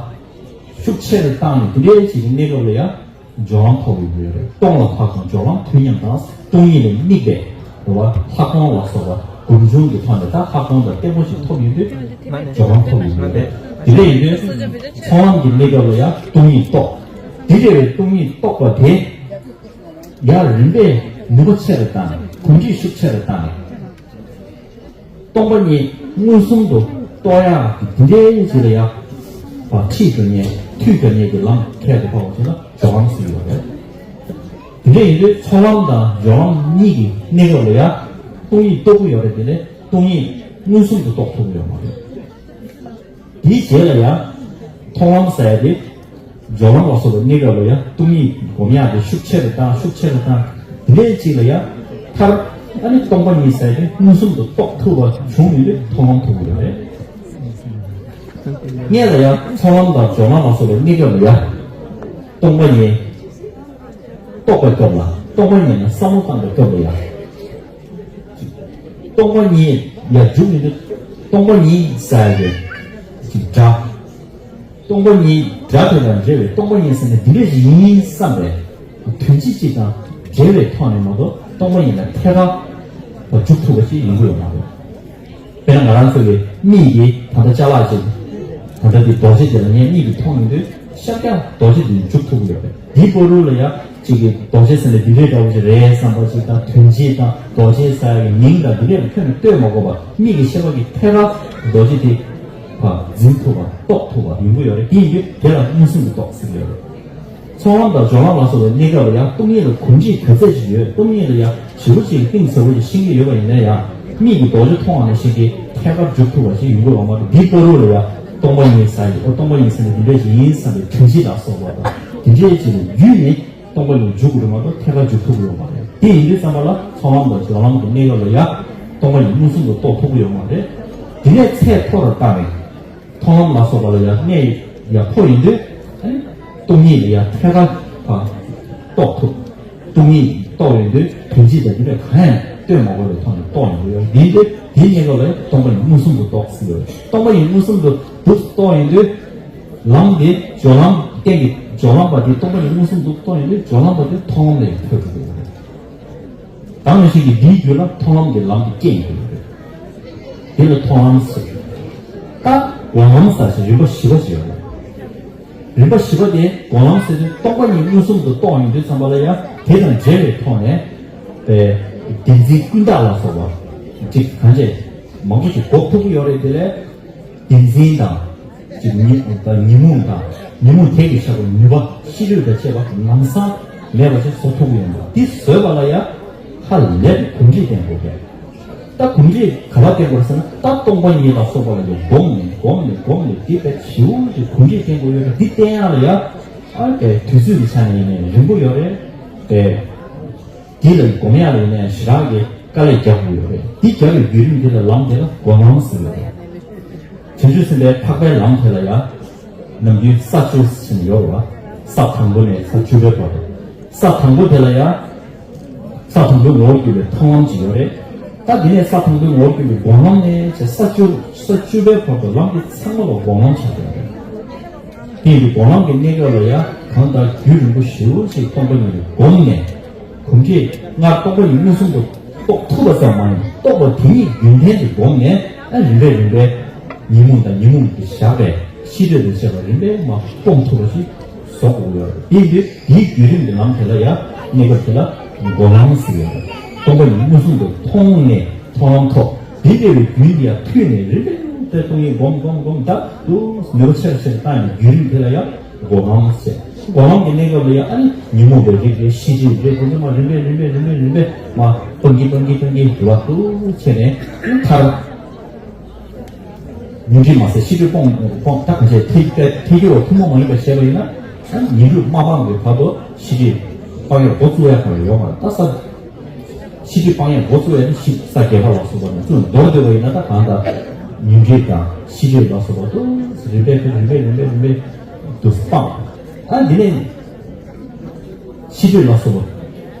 ཤུགས་ཆེ་རུ་བཏང་ནས་དེ་འདྲའི་ཅིག་གི་གནས་སྐབས་ལ་ཡང་སྦྱོར་ལམ་ཐོབ་ཡོང་གི་ཡོད་རེད། སྟོང་ལ་ལྷག་ཀྱང་སྦྱོར་ལམ་དུས་མཉམ་དང་། སྟོང་ཉིད་ལ་དམིགས་པའི། རེད་བ། ལྷག་མཐོང་ལ་སོགས་པ་སྒོམ་བྱུང་གི་ཐོག་ནས་ད་ལྷག་མཐོང་དང་བརྟན་པོ་ཞིག་ཐོབ་ཡོང་དུས་སྦྱོར་ལམ་ཐོབ་ཡོང་གི་ཡོད་རེད། དེ་འདྲ་ཡིན་དུས་ཚོགས་ལམ་གྱི་གནས་སྐབས་ལ་ཡང་སྟོང་ཉིད་རྟོགས། དེ་འདྲ་བའི་སྟོང་ཉིད་རྟོགས་པ་དེ་ཡང་རིམ་པས་ནུས་པ་ཆེ་རུ་བཏང་ནས། གོམས་འདྲིས་ཤུགས་ཆེ་རུ་བཏང་ནས། སྟོང་པ་ཉིད་མངོན་སུམ་དུ་རྟོགས་ཡག་གི་དེ་འདྲའི་ཅིག་ལ་ཡང་ཁྲིད་རྒྱག་མཁན། མཐུད་རྒྱག་མཁན་གྱི་ལམ་ཁྱད་དུ་འཕགས་པ་ཅིག་ལ་སྦྱོར་ལམ་ཟེར་གྱི་ཡོད་རེད། དེ་འདྲ་ཡིན་དུས་ཚོགས་ལམ་དང་སྦྱོར་ལམ་གཉིས་ཀྱི་གནས་སྐབས་ལ་ཡང་སྟོང་ཉིད་རྟོགས་ཀྱི་ཡོད་རེད། དེ་ལས་སྟོང་ཉིད་མངོན་སུམ་དུ་རྟོགས་ཐུབ་ཀྱི་ཡོད་མ་རེད། དེའི་རྗེས་ལ་ཡང་མཐོང་ལམ་ཟེར་ཡ་དེ། སྦྱོར་ལམ་ལ་སོགས་པའི་གནས་སྐབས་ལ་ཡང་སྟོང་ཉིད་སྒོམ་ཡག་དེ་ཤུགས་ཆེ་རུ་བཏང་། ཤུགས་ཆེ་རུ་བཏང་། དེ་ནས་གཅིག་ལ་ཡང་མཐར་ཨ་ནི་སྟོང་པ་ཉིད་ཟེར་དེ་མངོན་སུམ་དུ་རྟོགས་ཐུབ་པ་བྱུང་ཡོང་དུས་མཐོང་ལམ་ཐོབ་ཀྱི་ཡོད་རེད། སྔོན་ལ་ཡང་ཚོགས་ལམ་དང་སྦྱོར་ལམ་ལ་སོགས་པའི་གནས་སྐབས་ལ་ཡང་སྟོང་པ་ཉིད་རྟོགས་པའི་སྐབས་ལ། སྟོང་པ་ཉིད་ལ་བསམ་བློ་བཏང་པའི་སྐབས་ལ་ཡང་། སྟོང་པ་ཉིད་ལ་འཇུག་མི་འདུག་སྟོང་པ་ཉིད་ཟེར་བའི་ཅིག་སྒྲ། སྟོང་པ་ཉིད་སྒྲ་དེ་དང་འབྲེལ་བའི། སྟོང་པ་ཉིད་ཟེར་ནས་འདི་འདྲ་ཞིག་ཡིན་བསམ་པའི་དོན་སྤྱི་གཅིག་དང་འབྲེལ་བའི་ཐོག་ནས་མ་གཏོགས་སྟོང་པ་ཉིད་ལ་ཐད་ཀར་འཇུག་ཐུབ་པ་ཞིག་ཡོང་གི་ཡོད་མ་རེད། དཔེར་ན་ང་རང་ཚོ་གི་མིག་གིས་ད་ལྟ་ཅ་ལག་ཅིག་ད་ལྟ་འདི་རྡོ་རྗེ་དེ་ལ་ངས་མིག་གིས་མཐོང་ཡོང་དུས་ཤར་རྒྱག་རྡོ་རྗེ་དེ་འཇུག་ཐུབ་ཀྱི་ཡོད་རེད། འདིའི་བར་དུ་ལ་ཡང་གཅིག་གིས་རྡོ་རྗེ་ཟེར་ནས་འདི་འདྲའི་འདྲ་བོ་ཞིག་རེད་བསམ་པ་ཞིག་དང་། དོན་སྤྱི་དང་རྡོ་རྗེ་ཟེར་ཡག་གི་མིང་དང་འདི་འདྲའི་ཁྱོན་ནས་ལྟོས་མ་དགོས་པར་མིག་གི་ཤེས་པ་གིས་ཐད་ཀར་རྡོ་རྗེ་དེ་ཕར་འཛིན་ཐུབ་པ་རྟོགས་ཐུབ་པ་ཡོང་གི་ཡོད་རེད། དེ་ཡིན་དུས་དེ་ལ་མངོན་སུམ་དུ་རྟོགས་ཟེར་གྱི་ཡོད་རེད། ཚོགས་ལམ་དང་སྦྱོར་ལམ་ལ་སོགས་པའི་གནས་སྐབས་ལ་ཡང་སྟོང་ཉིད་ལ་གོམས་འདྲིས་ག་ཚད་ཅིག་ཡོད། སྟོང་ཉིད་ལ་ཡང་ཞེ་པོ་ཅིག་གཏིང་ཟབ་པོ་ཞིག་ཤེས་ཀྱི་ཡོད་པ་ཡིན་ན་ཡང་། མིག་གིས་རྡོ་རྗེ་མཐོང་བ་ནང་བཞིན་གྱི་ཐད་ཀར་འཇུག་ཐུབ་པ་ཞིག་ཡོང་གི་ཡོད་མ་རེད། འདིའི་བར་དུ་ལ་ཡང་ སྟོང་པ་ཉིད་ཟེར་ཡིན། ཨོ་སྟོང་པ་ཉིད་ཟེར་ནས་འདི་འདྲ་ཞིག་ཡིན་བསམ་པའི་དོན་སྤྱི་ལ་སོགས་པ་དང་དེ་འདྲའི་ཅིག་ལ་བརྒྱུད་ནས་སྟོང་པ་ཉིད་འཇུག་དགོས་མ་གཏོགས་ཐད་ཀར་འཇུག་ཐུབ་ཀྱི་ཡོད་མ་རེད། དེ་ཡིན་དུས་ཙམ་པ་ལ་མཐོང་ལམ་དང་སྦྱོར་ལམ་གྱི་གནས་སྐབས་ལ་ཡང་སྟོང་པ་ཉིད་མངོན་སུམ་དུ་རྟོགས་ཐུབ་ཀྱི་ཡོད་མ་རེད། དེ་ནས་ཚད་མཐོ་རུ་བཏང་བའི་མཐོང་ལམ་ལ་སོགས་པ་ལ་ཡང་གནས་ཡག་པོ་ཡིན་དུས་ཨ་ནི་སྟོང་ཉིད་ལ་ཡང་ཐད་ཀར་ཕར་རྟོགས་ཐུབ། སྟོང་ཉིད་རྟོགས་ཡོང་དུས་དོན་སྤྱི་དང་འདི་འདྲ་གང་ཡང་སྟོན་མ་དགོས་པའི་ཐོག་ནས་རྟོགས་ཡོང་གི་ཡོད། འདི་འདི་དེའི་གནས་སྐབས་ལ་སྟོང་པ་ཉིད་མངོན་སུམ་དུ་རྟོགས་ཟེར་ཡོད། སྟོང་པ་ཉིད་མངོན་སུམ་དུ་སྒྲུབ་རྟོགས་ཡོང་དུས་ལམ་དེ་སྦྱོར་ལམ་རྟེན་གྱི་སྦྱོར་ལམ་པ་དེ་སྟོང་པ་ཉིད་མངོན་སུམ་དུ་རྟོགས་ཡོང་དུས་སྦྱོར་ལམ་པ་དེ་མཐོང་ལམ་ལ་ཡང་ཐོན་འགྲོ་གི་ཡོད་རེད། ད་ནང་བཞིན་གྱི་འདིའི་རྒྱུད་ལ་མཐོང་ལམ་གྱི་ལམ་དེ་སྐྱེ་ཡོང་གི་ཡོད་རེད། དེ་ལ་མཐོང་ལམ་ཟེར། ད་སྒོམ་ལམ་ཟེར་ཞིང་རིམ་པ་བཞི་པ་ཞིག་ཡོད་རེད། རིམ་པ་བཞི་པ་དེ་སྒོམ་ལམ་ཟེར་དུས་སྟོང་པ་ཉིད་མངོན་སུམ་དུ་རྟོགས་ཡོང་དུས་ཙམ་པ་ལ་ཡང་དེ་དང་འབྲེལ་བའི་ཐོག་ནས་པའི་བདེན་འཛིན་ཀུན་བརྟགས་ལ་སོགས་པ་ཅིག་གང་བྱས་མང་པོ་ཞིག་འགོག་ཐུབ་ཀྱི་ཡོད་རེད། དེ་ལས་བདེན་འཛིན་དང་ཅིག་ཉོན་དང་ཉོན་མོངས་དང་ཉོན་མོངས་དེ་གིས་བཞག་པའི་ནུས་པ་ཤེས་རིག་དང་བཅས་པ་ལམ་སང་མེད་པ་ཞིག་བཟོ་ཐུབ་ཀྱི་ཡོད་འདུག་དེ་བཟོས་པ་ལ་ཡང་ཧ་ལས་པའི་གོམས་འདྲིས་ལྡན་དགོས་པས། ད་གོམས་འདྲིས་ག་པར་བསྟེན་དགོས་ཟེར་ན། ད་སྟོང་པ་ཉིད་ལ་སོགས་པ་ལ་ཡང་སྒོམ་ནས་སྒོམ་ནས་སྒོམ་ནས་འདི་དཔེ་ཞེ་པོ་ཅིག་གོམས་འདྲིས་བསྟེན་དགོས་ཡོད་རེད། འདི་བསྟེན་ཡག་ལ་ཡང་ཨ་དེ་དུས་ཚོད་ཀྱི་ཆ་ནས་ཡིན་ནའི་རིང་པོ་ཡོད་རེད། དེ་འདི་ལ་སྒོམ་ཡག་ལ་ཡིན་ནའི་ཞེ་དྲག་གི་དཀའ་ལས་རྒྱག་དགོས་ཡོད་རེད། འདི་རྒྱག་པའི་བརྒྱུད་རིམ་འདི་ལ་ལམ་དེ་ལ་སྒོམ་ལམ་ཟེར་བ་རེད། བྱང་ཆུབ་སེམས་དཔའི་འཕགས་པའི་ལམ་དེ་ལ་ཡང་ནམ་རྒྱུན་ས་བཅུ་ཟེར་ནས་ཡོད་རེད་བ། ས་དང་པོ་ནས་ས་བཅུ་པའི་བར་དུ། ས་དང་པོ་དེ་ལ་ཡང་ས་དང་པོའི་ངོ་བོར་གྱུར་པའི་མཐོང་ལམ་ཅིག་ཡོད་རེད། ད་དེ་ནས་ས་དང་པོའི་ངོ་བོར་གྱུར་པའི་སྒོམ་ལམ་ནས་བྱས་ས་བཅུ་ས་བཅུ་པའི་བར་དུ་ལམ་དེ་ཚང་མ་ལ་སྒོམ་ལམ་ཆགས་ཡོད་རེད། དེ་ཡིན་དུས་སྒོམ་ལམ་གྱི་གནས་སྐབས་ལ་ཡང་གང་ལྟར་རྒྱུན་རིང་པོ་ཞེ་པོ་ཅིག་སྟོང་པ་ཉིད་ལ་སྒོམ་ནས། གོམས་འདྲིས་སྔར་སྟོང་པ་ཉིད་མངོན་སུམ་དུ་རྟོགས་ཐུབ་པ་ཙམ་མ་ཡིན། རྟོགས་པ་དེ་ཉིད་རྒྱུན་ལྡན་དུ་བསྒོམས་ནས་ཨ་རིམ་པས་རིམ་པས་ཉོན་མོངས་དང་ཉོན་མོངས་ཀྱིས་བཞག་པའི་ཤེས་སྒྲིབ་དང་བཅས་པ་རིམ་པས་མར་སྤོང་ཐུབ་པ་ཞིག་བཟོ་དགོས་ཡོད་རེད། དེ་ཡིན་དུས་དེའི་བརྒྱུད་རིམ་གྱི་ལམ་དེ་ལ་ཡང་གནས་སྐབས་དེ་ལ་སྒོམ་ལམ་ཟེར་ཡོད་རེད། སྟོང་པ་ཉིད་མངོན་སུམ་དུ་མཐོང་ནས་མཐོང་ལམ་ཐོབ། དེ་འདྲ་བའི་རྒྱུན་དེ་ཡང་མཐུད་ནས་རིམ་པས་རིམ་པས་སྟོང་ཉིད་སྒོམ་སྒོམ་སྒོམ་ད་དུ་ནུས་པ་ཆེ་རུ་ཆེ་རུ་བཏང་ནས་བརྒྱུད་རིམ་དེ་ལ་ཡང་སྒོམ་ལམ་ཟེར། སྒོམ་ལམ་གྱི་གནས་སྐབས་ལ་ཡང་ཨ་ནི་ཉོན་མོངས་པའི་རིགས་རེད། ཤེས་སྒྲིབ་རེད། དེ་ཚོ་མར་རིམ་པས་རིམ་པས་རིམ་པས་རིམ་པས་མར་སྤང་གིན་སྤང་གིན་སྤང་གིན་འགྲོ་བ་ཏུ་བྱས་ནས་མཐར་ཉོན་སྒྲིབ་མ་ཟད་ཤེས་སྒྲིབ་སྤོང་སྤོང་ད་ག་ཚད་ཐེ་ཐེ་ཐེ་ཡོད་ཐུན་མོང་མ་ཡིན་པ་བྱས་པ་ཡིན་ན་ཨ་ནི་ཉོན་སྒྲིབ་མ་སྤངས་པའི་བར་དུ་ཤེས་སྒྲིབ་སྤང་ཡག་འགོ་བཙུགས་ཡག་གང་ཡང་ཡོད་མ་རེད། ད་ས་ཤེས་སྒྲིབ་སྤང་ཡག་འགོ་བཙུགས་ཡག་ནི་ཤི་ས་བརྒྱད་པ་ལ་སོགས་པ་ནས་བཙུགས་མདོར་བསྡུས་པ་ཡིན་ན། ད་གང་ལྟར་ཉོན་སྒྲིབ་དང་ཤེས་སྒྲིབ་ལ་སོགས་པ་དུ་རིམ་པས་རིམ་པས་རིམ་པས་རིམ་པས་དུ་སྤངས། ཨ་འདི་ནས་ཤེས་སྒྲིབ་ལ་སོགས་པ་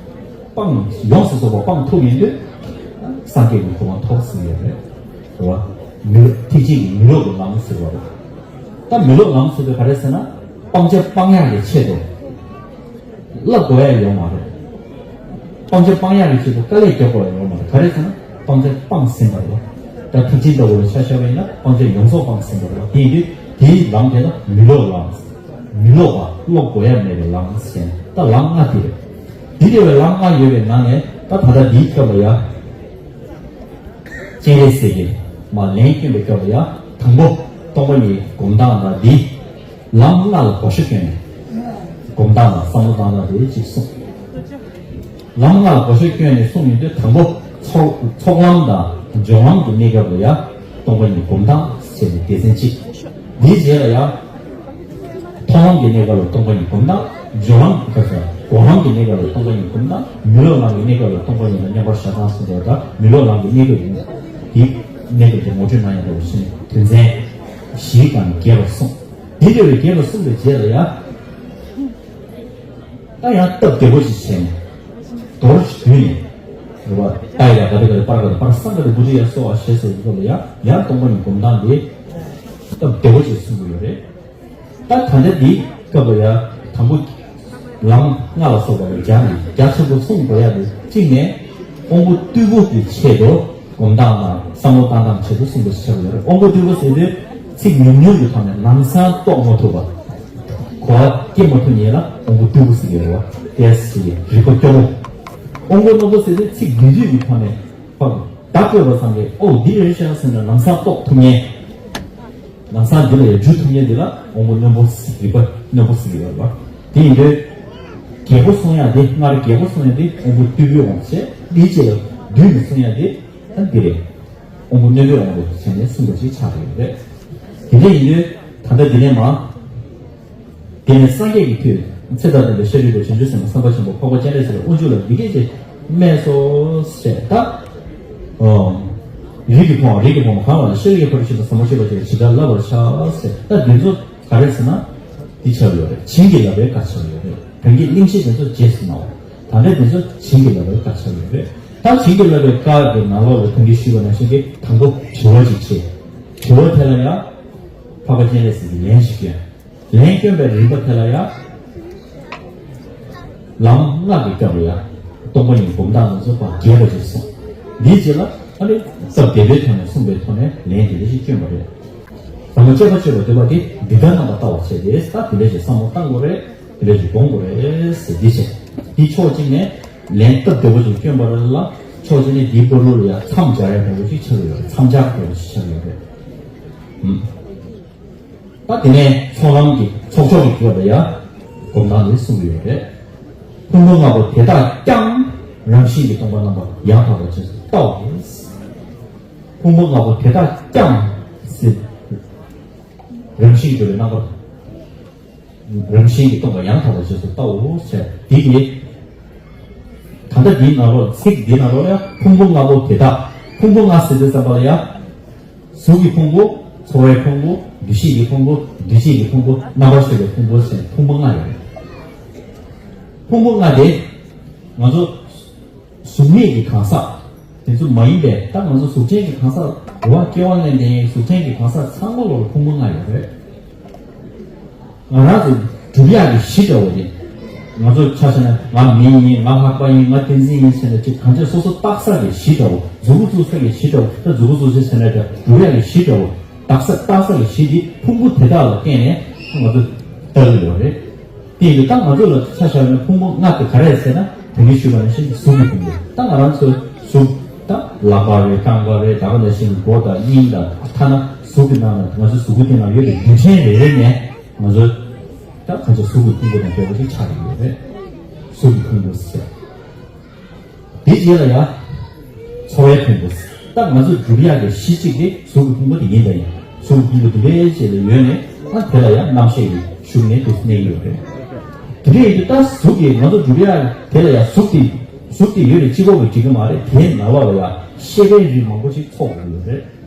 སྤངས་ཡོངས་སུ་རྫོགས་པ་སྤངས་ཐུབ་ཡིན་དུས་སངས་རྒྱས་ཀྱི་གོ་འཕང་ཐོབ་ཟིན་ཡོད་རེད། རེད་བ། མི་ཐེག་ཆེན་གྱི་མི་སློབ་ཀྱི་ལམ་ཟེར་བ་རེད། ད་མི་སློབ་ལམ་ཟེར་དུས་ག་རེ་ཟེར་ན་སྤང་བྱ་སྤང་ཡག་གི་ཆེད་དུ། བསླབ་དགོས་ཡ་ཡོད་མ་རེད། སྤང་བྱ་སྤང་ཡག་གི་ཆེད་དུ་དཀའ་ལས་རྒྱག་དགོས་ཡ་ཡོད་མ་རེད། ག་རེ་ཟེར་ན་སྤང་བྱ་སྤངས་ཟིན་པ་རེད། ད་ཐེག་ཆེན་ལྟ་བུ་ལ་ཆ་བཞག་པ་ཡིན་ན་སྤང་བྱ་ཡོངས་རྫོགས་སྤངས་ཟིན་པ་རེད། དེ་ཡིན་དུས་དེའི་ལམ་དེ་ལ་མི་སློབ་ལམ། མི་སློབ་པ་སློབ་དགོས་ཡ་མེད་པའི་ལམ་ཟེར། ད་ལམ་ལྔ་དེ་རེད། དེ་འདྲ་བའི་ལམ་ལྔ་ཡོད་པའི་ནང་ནས་ད་ད་ལྟ་འདིའི་སྐབས་ལ་ཡ། སྤྱན་རས་གཟིགས་ཀྱིས་མར་ལན་བསྐྱོན་པའི་སྐབས་ལ་ཡང་དང་པོ་སྟོང་པ་ཉིད་སྒོམ་སྟངས་དང་འདི་ལམ་ལྔ་ལ་བགོ་བཤའ་བསྐྱོན་ནས་སྒོམ་སྟངས་དང་བསམ་བློ་བཏང་སྟངས་དེ་གཅིག་གསུངས། ལམ་ལྔ་ལ་བགོ་བཤའ་བསྐྱོན་ནས་གསུངས་ཡོང་དུས་དང་པོ་ཚོགས་ཚོགས་ལམ་དང་སྦྱོར་ལམ་གྱི་གནས་སྐབས་ལ་ཡང་སྟོང་པ་ཉིད་སྒོམ་སྟངས་ཟེར་ནས་སྡེ་ཚན་གཅིག་འདིའི་རྗེས་ལ་ཡང་མཐོང་ལམ་གྱི་གནས་སྐབས་ལ་སྟོང་པ་ཉིད་སྒོམ་སྟངས། སྦྱོར་ལམ་གྱི་སྐབས་སུ་སྒོམ་ལམ་གྱི་གནས་སྐབས་ལ་སྟོང་པ་ཉིད་སྒོམ་སྟངས། མི་སློབ་ལམ་གྱི་གནས་སྐབས་ལ་སྟོང་པ་ཉིད་ལ་མཉམ་པར་བཞག་སྟངས་གསུངས་པ་དང་། མི་སློབ་ལམ་གྱི་གནས་སྐབས་ཡིན་ན་དེའི་གནས་སྐབས་དེ་ངོ་སྤྲོད་གནང་ཡག་འདྲ་བོ་ཞིག་དོན་ཚན་བཞི་དང་བརྒྱད་པར་གསུངས། དེ་འདྲ་བའི་བརྒྱད་པར་གསུངས་པའི་རྗེས་ལ་ཡང་ད་ཡང་སྟབས་བདེ་པོ་ཞིག་བྱས་ནས་མདོར་བསྡུས་ནས་རེད་བ། ད་ཡ་ག་དེ་ག་དེ་པར་ག་དེ་པར་སང་ག་དེ་བུ་དྲི་ཡ་སོ་བ་ཞེས་སོགས་ཀྱི་སྐབས་ལ་ཡང་ཡང་སྟོང་པ་ཉིད་སྒོམ་སྟངས་དེ་སྟབས་བདེ་པོ་ཞིག་གསུངས་ཀྱི་ཡོད་རེད། ད་ད་ལྟ་འདི་སྐབས་ལ་ཡང་དང་པོ་ལམ་ལྔ་ལ་སོགས་པ་ལ་རྒྱ་ནས་རྒྱ་ཆེན་པོ་གསུངས་དགོས་ཡ་དེ་གཅིག་ནས་དབང་པོ་རྟུལ་པོ་གི་ཆེད་དུ་སྒོམ་སྟངས་དང་བསམ་བློ་བཏང་སྟངས་ཆེད་དུ་གསུངས་པ་ཞིག་ཆགས་ཡོད་རེད། དབང་པོ་རྟུལ་པོ་ཟེར་དུས་ཚིག་ཉུང་ཉུང་གི་ཐོག་ནས་ལམ་སང་རྟོགས་མ་ཐུབ་པ། གོ་བ་སྐྱེ་མ་ཐུབ་མཁན་ལ་དབང་པོ་རྟུལ་པོ་ཟེར་གྱི་རེད་བ། དེ་ཟེར་གྱི་རིག་པ་སྐྱོ་བོ། དབང་པོ་རྣོན་པོ་ཟེར་དུས་ཚིག་བསྡུས་བསྡུས་ཀྱི་ཐོག་ནས་ཕར་བརྡ་སྤྲོད་པ་ཙམ་གྱིས་ཨོ་འདི་རེད་ཤག་ཟེར་ནས་ལམ་སང་རྟོགས་ཐུབ་མཁན། ལམ་སང་འདི་ལ་ཡང་འཇུ་ཐུབ་མཁན་འདི་ལ་དབང་པོ་རྣོན་པོ་ཟེར། རིག་པ་རྣོན་པོ་ཟེར་གྱི་ཡོད་རེད་བ། དེ་ཡིན་དུས་རྒྱས་པོ་གསུང་ཡག་དེ་སྔར་རྒྱས་པོ་གསུང་ཡག་དེ་དབང་པོ་རྟུལ་པོའི་དབང་དུ་བྱས། དེའི་རྗེས་ལ་བསྡུས་ནས་གསུང་ཡག་དེ་ད་འདི་རེད། དབང་པོ་རྣོན་པོའི་དབང་དུ་བྱས་ནས་གསུངས་པ་ཞིག་ཆགས་ཀྱི་ཡོད་རེད། དེ་འདྲ་ཡིན་དུས་ད་ལྟ་འདི་ནས་མ། དེ་ནས་སངས་རྒྱས་ཀྱི་མཐུས་ཚེ་དང་ལྡན་པའི་ཤཱ་རིའི་བུས་བྱང་ཆུབ་སེམས་དཔའ་སེམས་དཔའ་ཆེན་པོ་འཕགས་པ་སྤྱན་རས་གཟིགས་ལ་དབུ་འཇུག་ལ་འདི་སྐད་ཅེས་སྨྲས་སོ་ཞེས་ད། ཨོ། རིགས་ཀྱི་ཕུང་བོ་རིགས་ཀྱི་ཕུང་པོ་གང་ལ་ཤཱ་རིའི་ཕ་རོལ་ཕྱིན་དང་ཟབ་མོ་སྤྱོད་པ་ཞེས་ཇི་ལྟར་བསླབ་པར་བྱ་ཟེར། ད་འདི་ཚོ་ག་རེ་ཟེར་ན། འདི་ཆགས་ཡོད་རེད། བྱིན་གྱིས་བརླབས་པའི་བཀའ་ཆགས་ཡོད་རེད། བོན་གྱི་གླེང་གཞི་དེ་ཚོ་རྗེས་སུ་གནང་བ། ད་ལྟ་དེ་ཚོ་བྱིན་གྱིས་བརླབས་པའི་བཀའ་ཆགས་ཡོད་རེད། ད་བྱིན་གྱིས་བརླབས་པའི་བཀའ་གི་ནང་ལོགས་ལ་ད་གིན་ཞུས་པ་ནང་བཞིན་གྱི་དང་པོ་དྲི་བ་ཅིག་བྱས། དྲི་བ་དེ་ལ་ཡང་འཕགས་པ་སྤྱན་རས་གཟིགས་ཀྱིས་ལན་ཞིག་བསྐྱོན། ལན་བསྐྱོན་པའི་རིམ་པ་དེ་ལ་ཡང་ལམ་ལྔ་གི་སྐབས་ལ་ཡང་སྟོང་པ་ཉིད་སྒོམ་སྟངས་དེ་ཚོ་ཕར་རྒྱས་པ་ཅིག་གསུངས། འདིའི་རྗེས་ལ་ཨ་ནི་སྟབས་བདེ་བའི་ཐོག་ནས་གསུངས་པའི་ཐོག་ནས་ལན་དེ་འདྲ་ཞིག་བསྐྱོན་པ་རེད། ཟབ་མོ་སྤྱོད་པ་སྤྱོད་པར་འདོད་པ་དེ་འདི་ལྟར་རྣམ་པར་བལྟ་བར་བྱེད་དེ། ད་དེ་འདྲ་ཞིག་བསམ་བློ་བཏང་དགོས་རེད། དེ་འདྲ་ཞིག་སྒོམ་དགོས་རེད་ཟེར། འདི་བྱས། འདི་ཕྱོགས་གཅིག་ནས་ལན་སྟབས་བདེ་པོ་ཞིག་བསྐྱོན་པ་རེད་ལ། ཕྱོགས་གཅིག་ནས་འདིའི་བར་དུ་ལ་ཡང་མཚམས་སྦྱར་ཡག་འདྲ་པོ་ཞིག་ཆགས་ཡོད་རེད། མཚམས་སྦྱར་འདྲ་པོ་ཞིག་ཆགས་ཡོད་རེད། ཨུམ། ད་དེ་ནས་ཚོགས་ལམ་གྱི་ཚོགས་མཆོག་གི་སྐབས་ལ་ཡང་སྒོམ་སྟངས་འདི་གསུངས་ཡོད་རེད། ཕུང་པོ་ལྔ་པོ་དེ་དག་ཀྱང་རང་བཞིན་གྱིས་སྟོང་པ་རྣམ་པར་ཡང་དག་པར་རྗེས་སུ་བལྟའོ། ཕུང་པོ་ལྔ་པོ་དེ་དག་ཀྱང་ཟེར། རང་བཞིན་གྱིས་སྟོང་པའི་རྣམ་པ། རང་བཞིན་གྱིས་སྟོང་པ་ཡང་དག་པར་རྗེས་སུ་བལྟའོ་ཟེར། འདི་གི་ད་ལྟ་འདིའི་ནང་ལོགས་ཚིག་འདིའི་ནང་ལོགས་ལ་ཡང་ཕུང་པོ་ལྔ་པོ་དེ་དག་ཕུང་པོ་ལྔ་ཟེར་དུས་ཙམ་པ་ལ་ཡང་། གཟུགས་ཀྱི་ཕུང་པོ། ཚོར་བའི་ཕུང་པོ། འདུ་ཤེས་ཀྱི་ཕུང་པོ། འདུ་བྱེད་ཀྱི་ཕུང་པོ། རྣམ་པར་ཤེས་པའི་ཕུང་པོ་ཟེར་ཕུང་པོ་ལྔ་ཡོད་རེད། ཕུང་པོ་ལྔ་དེ་ང་ཚོ་གཟུགས་མེད་ཀྱི་གང་ཟག་དེ་ཚོ་མ་ཡིན་པའི། ད་ང་ཚོ་གཟུགས་ཅན་གྱི་གང་ཟག་རེད་བ། སྐྱེ་བ་ལེན་ལྡན་གཟུགས་ཅན་གྱི་གང་ཟག་ཚང་མ་ལོག་ལ་ཕུང་པོ་ལྔ་ཡོད་རེད། ང་རང་ཚོ་སྒྲུབ་ཡག་གི་གཞི་འདྲ་བོ་དེ། ང་ཚོ་ཆ་བཞག་ན་ང་མི་ཡིན། ང་ལྷག་པ་ཡིན། ང་བསྟན་འཛིན་ཡིན་ཟེར་ནས་ཅིག་གང་ཅི་སོ་སོ་བཏགས་ས་གི་གཞི་འདྲ་བོ། མཛུབ་གུ་བཙུགས་ས་གི་གཞི་འདྲ་བོ། ད་མཛུབ་གུ་བཙུགས་ས་ཟེར་ན་ད་སྒྲུབ་ཡག་གི་གཞི་འདྲ་བོ། བཏགས་ས་བཏགས་ས་གི་གཞི་དེ་ཕུང་པོ་དེ་དག་ལ་བརྟེན་ནས་ང་ཚོ་ལྟ་གི་ཡོད་རེད། དེ་ཡིན་དུས་ད་ང་ཚོ་ལ་ཆ་བཞག་ན་ཕུང་པོ་ལྔ་དེ་ག་རེ་རེད་ཟེར་ན། དེ་ནས་ཞུས་པ་ནང་བཞིན་གཟུགས་ཀྱི་ཕུང་པོ། ད་ང་རང་ཚོའི་གཟུགས་ད་ལག་པ་རེད། རྐང་པ་རེད། ད་ག་ནང་བཞིན་མགོ་དང་སྙིང་དང་། ཐ་ན་གཟུགས་ཀྱི་ནང་ན་ང་ཚོའི་གཟུགས་པོ་སྟེང་ན་ཡོད་པའི་རྡུལ་ཕྲན་རེ་རེ་ནས་ང་ཚོ་ད་གང་ཅི་གཟུགས་ཀྱི་ཕུང་པོ་དང་འདྲ་བོ་ཞིག་ཆགས་ཀྱི་ཡོད་རེད། གཟུགས་ཀྱི་ཕུང་པོ་ཟེར། དེ་རྗེས་ལ་ཡང་ཚོར་བའི་ཕུང་པོ། ད་ང་ཚོས་སྒྲུབ་ཡག་གི་གཞི་གཅིག་དེ་གཟུགས་ཀྱི་ཕུང་པོ་དེ་ཡིན་པ་ཡིན། གཟུགས་ཀྱི་ཕུང་པོ་དེ་འདྲའི་རྗེས་ལ་ཡོད་ནས། ཨ་དེ་ལ་ཡང་རྣམ་ཤེས་ཀྱི་ཤུགས་ནས་དེ་གནས་ཀྱི་ཡོད་རེད། དེ་འདྲ་ཡིན་དུས་ད་གཟུགས་ཀྱི་ང་ཚོ་སྒྲུབ་ཡག་དེ་ལ་ཡང་གཟུགས་དེ་གཟུགས་དེ་ཡོད་རེད། གཅིག་པོ་གིས་འགྲིག་གི་མ་རེད། དེའི་ནང་ལོགས་ལ་ཡང་ཤེས་པའི་རིགས་མང་པོ་ཞིག་ཚོགས་ཡོད་རེད།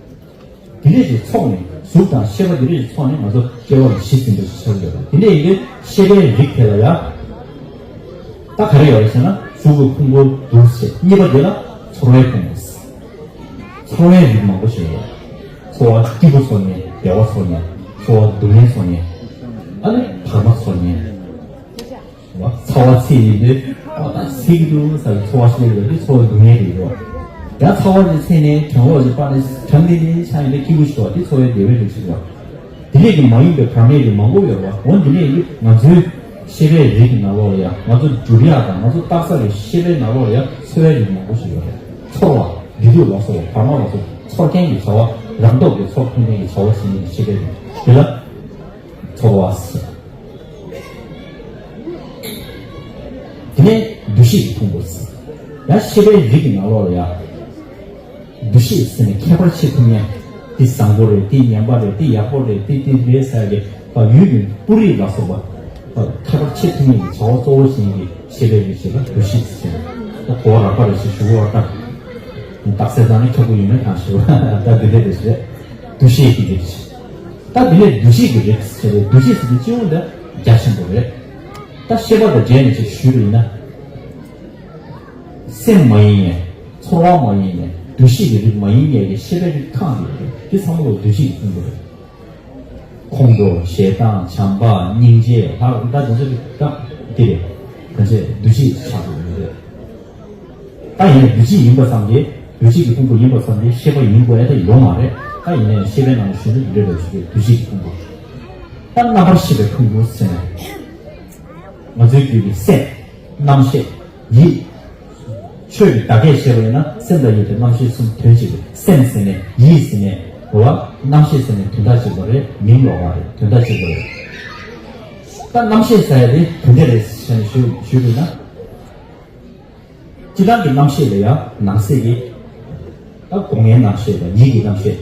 དེ་འདྲས་ཀྱིས་ཚོགས་ནས། གཟུགས་དང་ཤེས་པ་དེ་འདྲས་ཀྱིས་ཚོགས་ནས་ང་ཚོ་སྐྱེ་བ་ལ་གཞི་འཛིན་པ་ཞིག་ཆགས་ཡོད་རེད། དེ་འདྲས་ཡིན་དུས་ཤེས་པའི་རིགས་དེ་ལ་ཡང་། ད་ག་རེ་ཡོད་རེད་ཟེར་ན། གཟུགས་ཀྱི་ཕུང་པོ་འདུག་ཟེར། གཉིས་པ་དེ་ལ་ཚོར་བའི་ཕུང་པོ་ཟེར། ཚོར་བའི་རིགས་མང་པོ་ཞིག་ཡོད་རེད། ཚོར་བ་སྐྱིད་པོ་ཚོར་མཁན། བདེ་བ་ཚོར་མཁན། ཚོར་བ་སྡུག་བསྔལ་ཚོར་མཁན། ཨ་ནི་བར་མ་ཚོར་མཁན། ཚ་བ་ཚིག་ཡིན་དུས། ཨ་ད་ཚིག་འདུག་ཟེར་ཚོར་བ་ཞིག་ཡོད་དེ་ཚོར་བ་སྡུག་བསྔལ་རེད་རོ། ཡང་ཚ་བ་ཞིག་ཚིག་ནས་གྲང་ལོག་ཞིག་པ་ནས་གྲང་དེ་དེ་ཆ་ཡིན་དུས་སྐྱིད་པོ་ཞིག་བ། དེ་ཚོར་བའི་བདེ་བའི་རིགས་ཤིག་རེད། དེ་ནས་ཀྱི་མ་ཡིན་པའི་བར་མའི་རིགས་མང་པོ་ཡོད་རེད་བ། འོ་འདི་ནས་ཀྱི་ང་ཚོའི་ཤེས་པའི་རིགས་ཀྱི་ནང་ལོགས་ལ་ཡང་། ང་ཚོ་སྒྲུབ་ཡག་དང་ང་ཚོ་བཏགས་ས་ཀྱི་ཤེས་པའི་ནང་ལོགས་ལ་ཡང་ཚོར་བའི་རིགས་མང་པོ་ཞིག་ཡོད་རེད། ཚོར་བ། བདེ་སྡུག་ལ་སོགས་པ། བར་མ་ལ་སོགས་པ། ཚོར་མཁན་གྱི་བྱ་བ། རང་སྟོབས་ཀྱིས་ཚོར་ཐུབ་མཁན་གྱི་བྱ་བ་བྱེད་མཁན་གྱི་ཤེས་པའི་རིགས་དེ་ལ་ཚོར་བ་ཟེར། དེ་ནས་འདུ་ཤེས་ཀྱི་ཕུང་པོ་ཟེར། ཡང་ཤེས་པའི་རིགས་ཀྱི་ནང་ལོགས་ལ་ཡང་། འདུ་ཤེས་ཟེར་ནས་ཁྱད་པར་ཕྱེ་ཐུབ་མཁན། འདི་བཟང་པོ་རེད། འདི་ངན་པ་རེད། འདི་ཡག་པོ་རེད། འདི་འདི་རེད་ཟེར་གྱི་ཡུལ་གྱི་སྤུ་རིས་ལ་སོགས་པ། ཁྱད་པར་ཕྱེ་ཐུབ་མཁན་གྱི་བྱ་བ་གཙོ་བོ་བྱེད་མཁན་གྱི་ཤེས་པའི་རིགས་ཤིག་ལ་འདུ་ཤེས་ཟེར། ད་གོ་བ་རགས་པ་རེད་ཞེས་ཞུ་གི་ཡོད་པ་ལྟར། རྟགས་གསལ་བཏང་ནས་ཁྱབ་པོ་ཡིན་ན་གང་ཞུ་བ། ད་འདི་འདྲ་རེད་ཟེར། འདུ་ཤེས་ཀྱི་རིགས། ད་འདི་ནས་འདུ་བྱེད་ཀྱི་རིགས་ཟེར་བའི་འདུ་བྱེད་ཟེར་དུས་སྤྱི་ཡོངས་འདི་རྒྱ་ཆེན་པོ་རེད། ད་ཤེས་པ་དང་འབྲེལ་ནས་ཅིག་ཞུས་པ་ཡིན་ན། སེམས་མ་ཡིན་ནས། ཚོར་བ་མ་ཡིན་ནས། འདུ་ཤེས་ཀྱི་རིགས་མ་ཡིན་ནས་ཀྱི་ཤེས་པའི་རིགས་ཁག་ཡོད་རེད། འདི་ཚང་མ་ལ་འདུ་བྱེད་ཀྱི་ཕུང་པོ་རེད། ཁོང་ཁྲོ། ཞེ་སྡང་། བྱམས་པ། སྙིང་རྗེ། ལྷག་ད་དེ་ཚོ་གི་ད་འདི་རེད། ད་ཆེ་འདུ་བྱེད་ཆགས་ཡོད་རེད། ད་ཡིན་ན་འདུ་བྱེད་ཡིན་པ་ཙམ་གྱིས། འདུ་བྱེད་ཀྱི་ཕུང་པོ་ཡིན་པ་ཙམ་གྱིས་ཤེས་པ་ཡིན་དགོས་ཡ་ད་ཡོད་མ་རེད། ད་ཡིན་ནའི་ཤེས་པའི་ནང་ལ་ཞུ་ན་འདི་འདྲ་རེད་ཞུ་གི། འདུ་བྱེད་ཀྱི་ཕུང་པོ། ད་རྣམ་པར་ཤེས་པའི་ཕུང་པོ་ཟེར་ན། ང་ཚོའི་རྒྱུད་ཀྱི་སེམས། རྣམ་ཤེས། ཡིད། ཆོས་ཀྱི་བརྡ་སྐད་བཤད་པ་ཡིན་ན་སེམས་དང་ཡིད་དེ་རྣམ་ཤེས་གསུམ་དོན་གཅིག་རེད། སེམས་ཟེར་ནས་ཡིད་ཟེར་ནས་རེད་བ། རྣམ་ཤེས་ཟེར་ནས་དོན་དག་གཅིག་པ་རེད། མིང་ལོགས་པ་རེད། དོན་དག་གཅིག་པ་རེད། ད་རྣམ་ཤེས་ཟེར་ཡ་དེ་དོན་དེ་རེད་ཟེར་ནས་ཞུ་ཞུས་པ་ཡིན་ན། སྤྱིར་བཏང་གི་རྣམ་ཤེས་ལ་ཡང་ནང་གསེས་ཀྱི། ད་སྒོ་ལྔའི་རྣམ་ཤེས་དང་ཡིད་ཀྱི་རྣམ་ཤེས།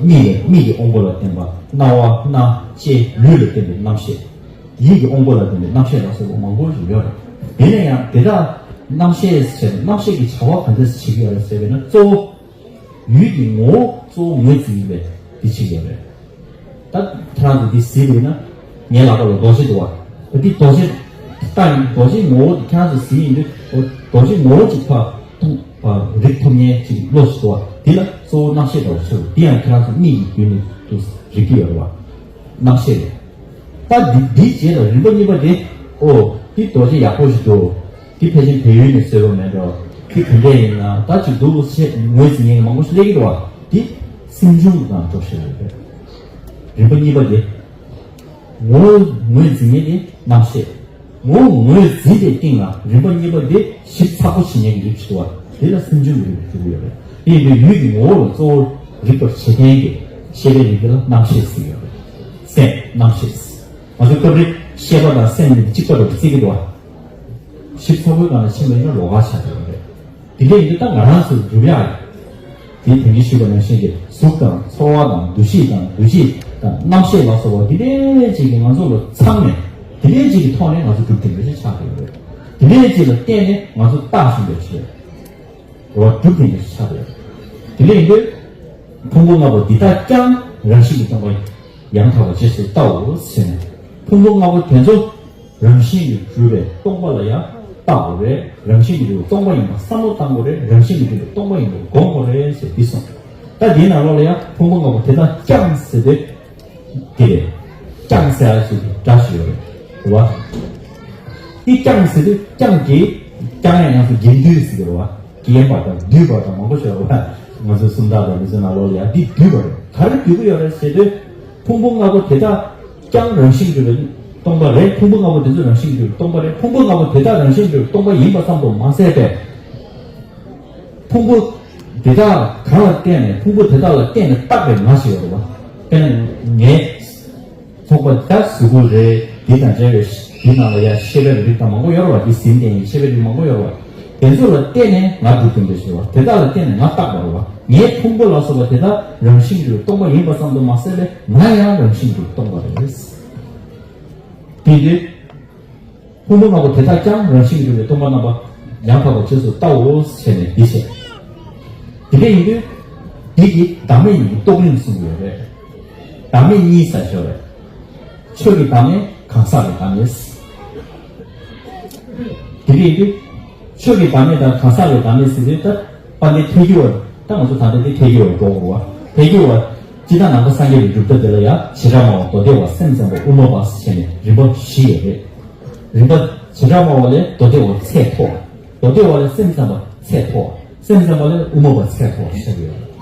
མིག་ལ་མིག་གི་དབང་པོ་ལ་བརྟེན་པ། རྣ་བ། སྣ། ལྕེ། ལུས་ལ་བརྟེན་པའི་རྣམ་ཤེས། ཡིད་ཀྱི་དབང་པོ་ལ་བརྟེན་པའི་རྣམ་ཤེས་ལ་སོགས་པ་མང་པོ་ཞིག་ཡོད་རེད། ཡིན་ན་ཡང་དེ་དག་རྣམ་ཤེས་ཟེར་ན་རྣམ་ཤེས་ཀྱི་བྱ་བ་ག་འདྲ་ཞིག་བྱེད་ཀྱི་ཡོད་རེད་ཟེར་བས་ན། གཙོ་བོ་ཡུལ་གྱི་ངོ་བོ་གཙོ་བོ་ངོས་འཛིན་པའི་དེ་བྱེད་ཀྱི་ཡོད་རེད། ད་ཁྱེད་རང་ཚོ་འདི་གཟིགས་པ་ཡིན་ན། ངའི་ལག་པ་ལ་རྡོ་རྗེ་འདུག་བ། འདི་རྡོ་རྗེ་ལྟ་ཡིན། རྡོ་རྗེའི་ངོ་བོ་འདི་ཁྱེད་རང་ཚོ་གཟིགས་ཡིན་དུས། རྡོ་རྗེ་ངོ་བོ་གཅིག་ཕར་མཐོང་བ་རིག་ཐུབ་མཁན་གཅིག་བློ་ཞིག་འདུག་བ། འདི་ལ་གཙོ་བོ་རྣམ་ཤེས་འདྲ་བོ་ཆགས་འདུག། འདི་ཡང་ཁྱེད་རང་ཚོ་མིག་གི་མདུན་ནས་འདུག་རིག་གི་ཡོད་རེད་བ། རྣམ་ཤེས་རེད། ད་འདི་འདིའི་རྗེས་ལ་རིམ་པ་གཉིས་པ་དེ། ཨོ། འདི་རྡོ་རྗེ་ཡག་པོ་ཞིག་འདུག། འདི་ཕལ་ཆེར་བལ་ཡུལ་ནས་བཟོས་པ་མེད་འགྲོ། འདི་ག་འདྲས་ཡིན་ན་ད་ཅིག་འདུག་ཟེར་ངོས་འཛིན་མཁན་མང་པོ་ཞིག་སླེབས་ཀྱི་འདུག་བ། འདི་སེམས་བྱུང་དང་འགྲོ་ཤེས་རེད། རིམ་པ་གཉིས་པ་དེ། ངོ་བོ་ངོས་འཛིན་མཁན་དེ་རྣམ་ཤེས། ངོ་བོ་ངོས་འཛིན་པའི་སྟེང་ལ་རིམ་པ་གཉིས་པ་དེ་ཞིབ་ཚགས་པོ་བྱེད་མཁན་གྱི་རིགས་ཤིག་འདུག་བ། དེ་ལ་སེམས་བྱུང་གི་རིགས་ཞུ་གི་ཡོད་རེད། དེ་ཡིན་དུས་ཡུལ་གྱི་ངོ་བོ་ལ་གཙོ་བོར་རིག་པར་བྱེད་མཁན་གྱི་ཤེས་པའི་རིགས་དེ་ལ་རྣམ་ཤེས་ཟེར་གྱི་ཡོད་རེད། སེམས། རྣམ་ཤེས། ང་ཚོ་སྐབས་རེ་ཤེས་པ་དང་སེམས་གཉིས་གཅིག་པ་འདྲ་བོ་བརྩི་གི་འདུག་བ། ཞིབ་ཚགས་པོའི་སྒང་ལ་ཕྱིན་པ་ཡིན་ན་ལོགས་ཀ་ཆགས་ཀྱི་ཡོད་རེད། དེ་འདྲ་ཡིན་དུས་ད་ང་རང་ཚོས་སྒྲུབ་ཡག་ཡིན། དེ་དེང་གི་ཞུས་པ་ནང་བཞིན་གྱི་གཟུགས་དང་ཚོར་བ་དང་འདུ་ཤེས་དང་འདུ་བྱེད་དང་རྣམ་ཤེས་ལ་སོགས་པ་འདི་འདྲའི་ཅིག་གིས་ང་ཚོ་ལ་ཚང་ནས། འདི་འདྲའི་ཅིག་གི་ཐོག་ནས་ང་ཚོ་གྲུབ་ཐུབ་པ་ཞིག་ཆགས་ཀྱི་ཡོད་རེད། འདི་འདྲའི་ཅིག་ལ་བརྟེན་ནས་ང་ཚོ་བཏགས་ཟིན་པའི་ཕྱིར། རེད་བ། གྲུབ་ཐུབ་པ་ཞིག་ཆགས་ཀྱི་ཡོད་རེད། དེ་འདྲ་ཡིན་དུས། ཕུང་པོ་ལྔ་པོ་འདི་དག་ཀྱང་རང་བཞིན་གྱིས་སྟོང་པ་ཡང་དག་པར་རྗེས་སུ་བལྟའོ་ཟེར་ནས། ཕུང་པོ་ལྔ་པོ་དེ་ཚོ་རང་བཞིན་གྱིས་གྲུབ་པའི་སྟོང་པ་ལ་ཡང་བལྟ་དགོས་རེད། རང་བཞིན་གྱིས་གྲུབ་པའི་སྟོང་པ་ཡིན་པ་བསམ་བློ་བཏང་དགོས་རེད། རང་བཞིན་གྱིས་གྲུབ་པའི་སྟོང་པ་ཡིན་པ་སྒོམ་དགོས་རེད་ཟེར་འདི་གསུངས། ད་འདིའི་ནང་ལོགས་ལ་ཡང་ཕུང་པོ་ལྔ་པོ་དེ་དག་ཀྱང་ཟེར་དུས། དེ་རེད། ཀྱང་ཟེར་ཡག་ཅིག་སྒྲ་ཞིག་ཡོད་རེད། རེད་བ། འདི་ཀྱང་ཟེར་དུས་ཀྱང་གི། ཀྱང་ཡང་ཡང་སུ་རྒྱན་སྡུད་ཟེར་གི་རེད་བ། རྒྱན་པ་དང་སྡུད་པ་དང་མང་པོ་ཞིག་ཡོད་རེད་བ། ང་ཚོའི་སུམ་རྟགས་དང་འདི་ཚོའི་ནང་ལོགས་ལ་ཡང་འདི་སྡུད་པ་རེད། ག་རེ་སྡུད་ཀྱི་ཡོད་རེད་ཟེར་དུས། ཕུང་པོ་ལྔ་པོ་དེ་དག་ཀྱང་རང་བཞིན་གྱིས་གྲུབ་པའི་སྟོང་པ་རེད། ཕུང་པོ་ལྔ་པོ་དེ་ཚོ་རང་བཞིན་གྱིས་གྲུབ་པའི་སྟོང་པ་རེད། ཕུང་པོ་ལྔ་པོ་དེ་དག་རང་བཞིན་གྱིས་གྲུབ་པའི་སྟོང་པ་ཡིན་པ་ཙམ་དུ་མ་ཟད་པས། ཕུང་པོ་དེ་དག་གང་ལ་བརྟེན་ནས། ཕུང་པོ་དེ་དག་ལ་བརྟེན་ནས་བཏགས་པའི་ང་ཞིག་ཡོད་རེད་བ། དཔེར་ན་ངའི་ཚོགས་པ་ད་གཟུགས་པོ་རེད། འདི་དང་འབྲེལ་བའི་འདི་ནང་ལ་ཡང་ཤེས་པའི་རིགས་དང་མང་པོ་ཡོད་རེད་བ། འདི་ཟིན་ཏེ་ཡང་ཤེས་པའི་རིགས་མང་པོ་ཡོད་རེད་བ། དེ་ཚོ་ལ་བརྟེན་ནས་ང་གྲུབ་ཀྱི་འདུག་ཞེས་པ། དེ་དག་ལ་བརྟེན་ནས་ང་བཏགས་པ་རེད་བ། ངའི་ཕུང་པོ་ལ་སོགས་པ་དེ་དག་རང་བཞིན་གྱིས་སྟོང་པ་ཡིན་པ་ཙམ་དུ་མ་ཟད་པས་ང་ཡང་རང་བཞིན་གྱིས་སྟོང་པ་རེད། དེ་དུས། ཕུང་པོ་ལྔ་པོ་དེ་དག་ཀྱང་རང་བཞིན་གྱིས་གྲུབ་པའི་སྟོང་པ་རྣམ་པ་ཡང་དག་པར་རྗེས་སུ་བལྟའོ་ཞེས་ནས་འདི་བཤད། དེ་འདྲ་ཡིན་དུས། འདི་གི་བདག་མེད་གཉིས་ཀྱི་རྟོགས་རིམ་གསུངས་ཡོད་རེད། བདག་མེད་གཉིས་ཟེར་ཞོར་རེད། ཆོས་ཀྱི་བདག་མེད། གང་ཟག་གི་བདག་མེད། དེ་འདྲ་ཡིན་དུས། ཆོས་ཀྱི་བདག་མེད་དང་གང་ཟག་གི་བདག་མེད་ཟེར་དུས། ད་དཔལ་ལྡན་ཐེག་གི་བ། ད་ང་ཚོ་ད་ལྟ་འདི་ཐེག་གི་བ་འགྲོ་དགོས་བ། ཐེག་གི་བ། སྤྱིར་བཏང་ནང་པ་སངས་རྒྱས་པའི་སྒྲུབ་ཐབས་དེ་ལ་ཡང་བྱེ་བྲག་སྨྲ་བ། མདོ་སྡེ་པ། སེམས་ཙམ་པ། དབུ་མ་པ་ཟེར་ནས་རིམ་པ་བཞི་ཡོད་རེད། རིམ་པ་བྱེ་བྲག་སྨྲ་བ་ལས་མདོ་སྡེ་པ་ཚད་མཐོ། མདོ་སྡེ་པ་ལས་སེམས་ཙམ་པ་ཚད་མཐོ། སེམས་ཙམ་པ་ལས་དབུ་མ་པ་ཚད་མཐོ་བ་ཆགས་ཀྱི་ཡོད་རེད།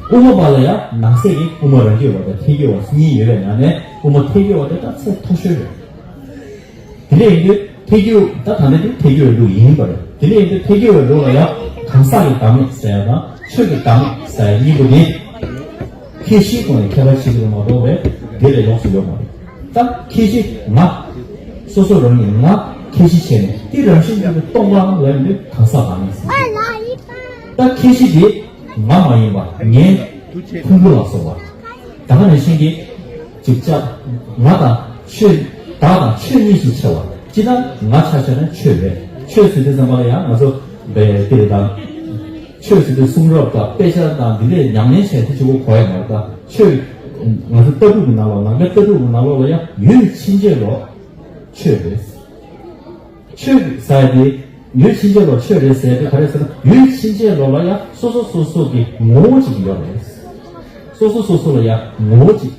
དབུ་མ་པ་ལ་ཡང་ནང་གསེས་ཀྱི་དབུ་མ་རང་རྒྱུད་པ་དང་ཐེག་རྒྱུད་པ་གཉིས་ཡོད་པའི་ནང་ནས་དབུ་མ་ཐེག་རྒྱུད་པ་དེ་ད་ཚད་མཐོ་ཤོས་རེད། དེ་འདྲ་ཡིན་དུས་ཐེག་རྒྱུད། ད་ད་ལྟ་དེ་ཐེག་རྒྱུད་པའི་ལུགས་ཡིན་པ་རེད། དེ་འདྲ་ཡིན་དུས་ཐེག་རྒྱུད་པའི་ལུགས་ལ་ཡང་གང་ཟག་གི་བདག་མེད་ཟེར་ཡ་དང་ཆོས་ཀྱི་བདག་མེད་ཟེར་ཡ་གཉིས་པོ་དེ། ཁྱད་གཞིའི་ཐོག་ནས་ཁྱད་པར་ཕྱེ་གི་རེད་མ་གཏོགས་པའི་དེ་ལས་ལོགས་སུ་ཡོད་མ་རེད། ད་ཁྱད་གཞི་ང་། སོ་སོ་རང་ཉིད་ང་ཁྱད་གཞི་བྱས་ནས་དེ་རང་བཞིན་གྱིས་སྟོང་པ་ལ་ཡིན་དུས་གང་ཟག་བདག་མེད་ཟེར། ད་ཁྱད་གཞི་དེ་ང་མ་ཡིན་པ། ངའི་ཕུང་པོ་ལ་སོགས་པ། ད་ག་ནང་བཞིན་གྱི་ཅིག་ཅར་ང་དང་ཆོས། བདག་དང་ཆོས་གཉིས་སུ་ཕྱེ་བ། སྤྱིར་བཏང་ང་ཆ་བཞག་ན་ཆོས་རེད། ཆོས་ཟེར་དུས་ཙམ་པ་ལ་ཡང་ང་ཚོ་བའི་དེ་རེད་དང་། ཆོས་ཟེར་དུས་གསུང་རབ་དང་དཔེ་ཆ་དང་འདི་འདྲས་ཉམས་ལེན་བྱས་དེ་གཅིག་པོ་གོ་ཡ་མ་རེད་ད། ཆོས། ང་ཚོ་ལྟ་གྲུབ་ཀྱི་ནང་ལོགས། ནང་པའི་ལྟ་གྲུབ་ཀྱི་ནང་ལོགས་ལ་ཡང་ཡུལ་ཕྱིན་ཆད་ལོག་ཆོས་རེད། ཆོས་ཟེར་ཡ་དེ། ཡུལ་ཕྱིན་ཆད་ལོག་ཆོས་རེད་ཟེར་ཡ་དེ་ག་རེ་ཟེར་ན། ཡུལ་ཕྱིན་ཆད་ལོག་ལ་ཡང་སོ་སོ་སོ་སོ་གི་ངོ་བོ་གཅིག་ཡོད་རེད། སོ་སོ་སོ་སོ་ལ་ཡང་ངོ་བོ་གཅིག།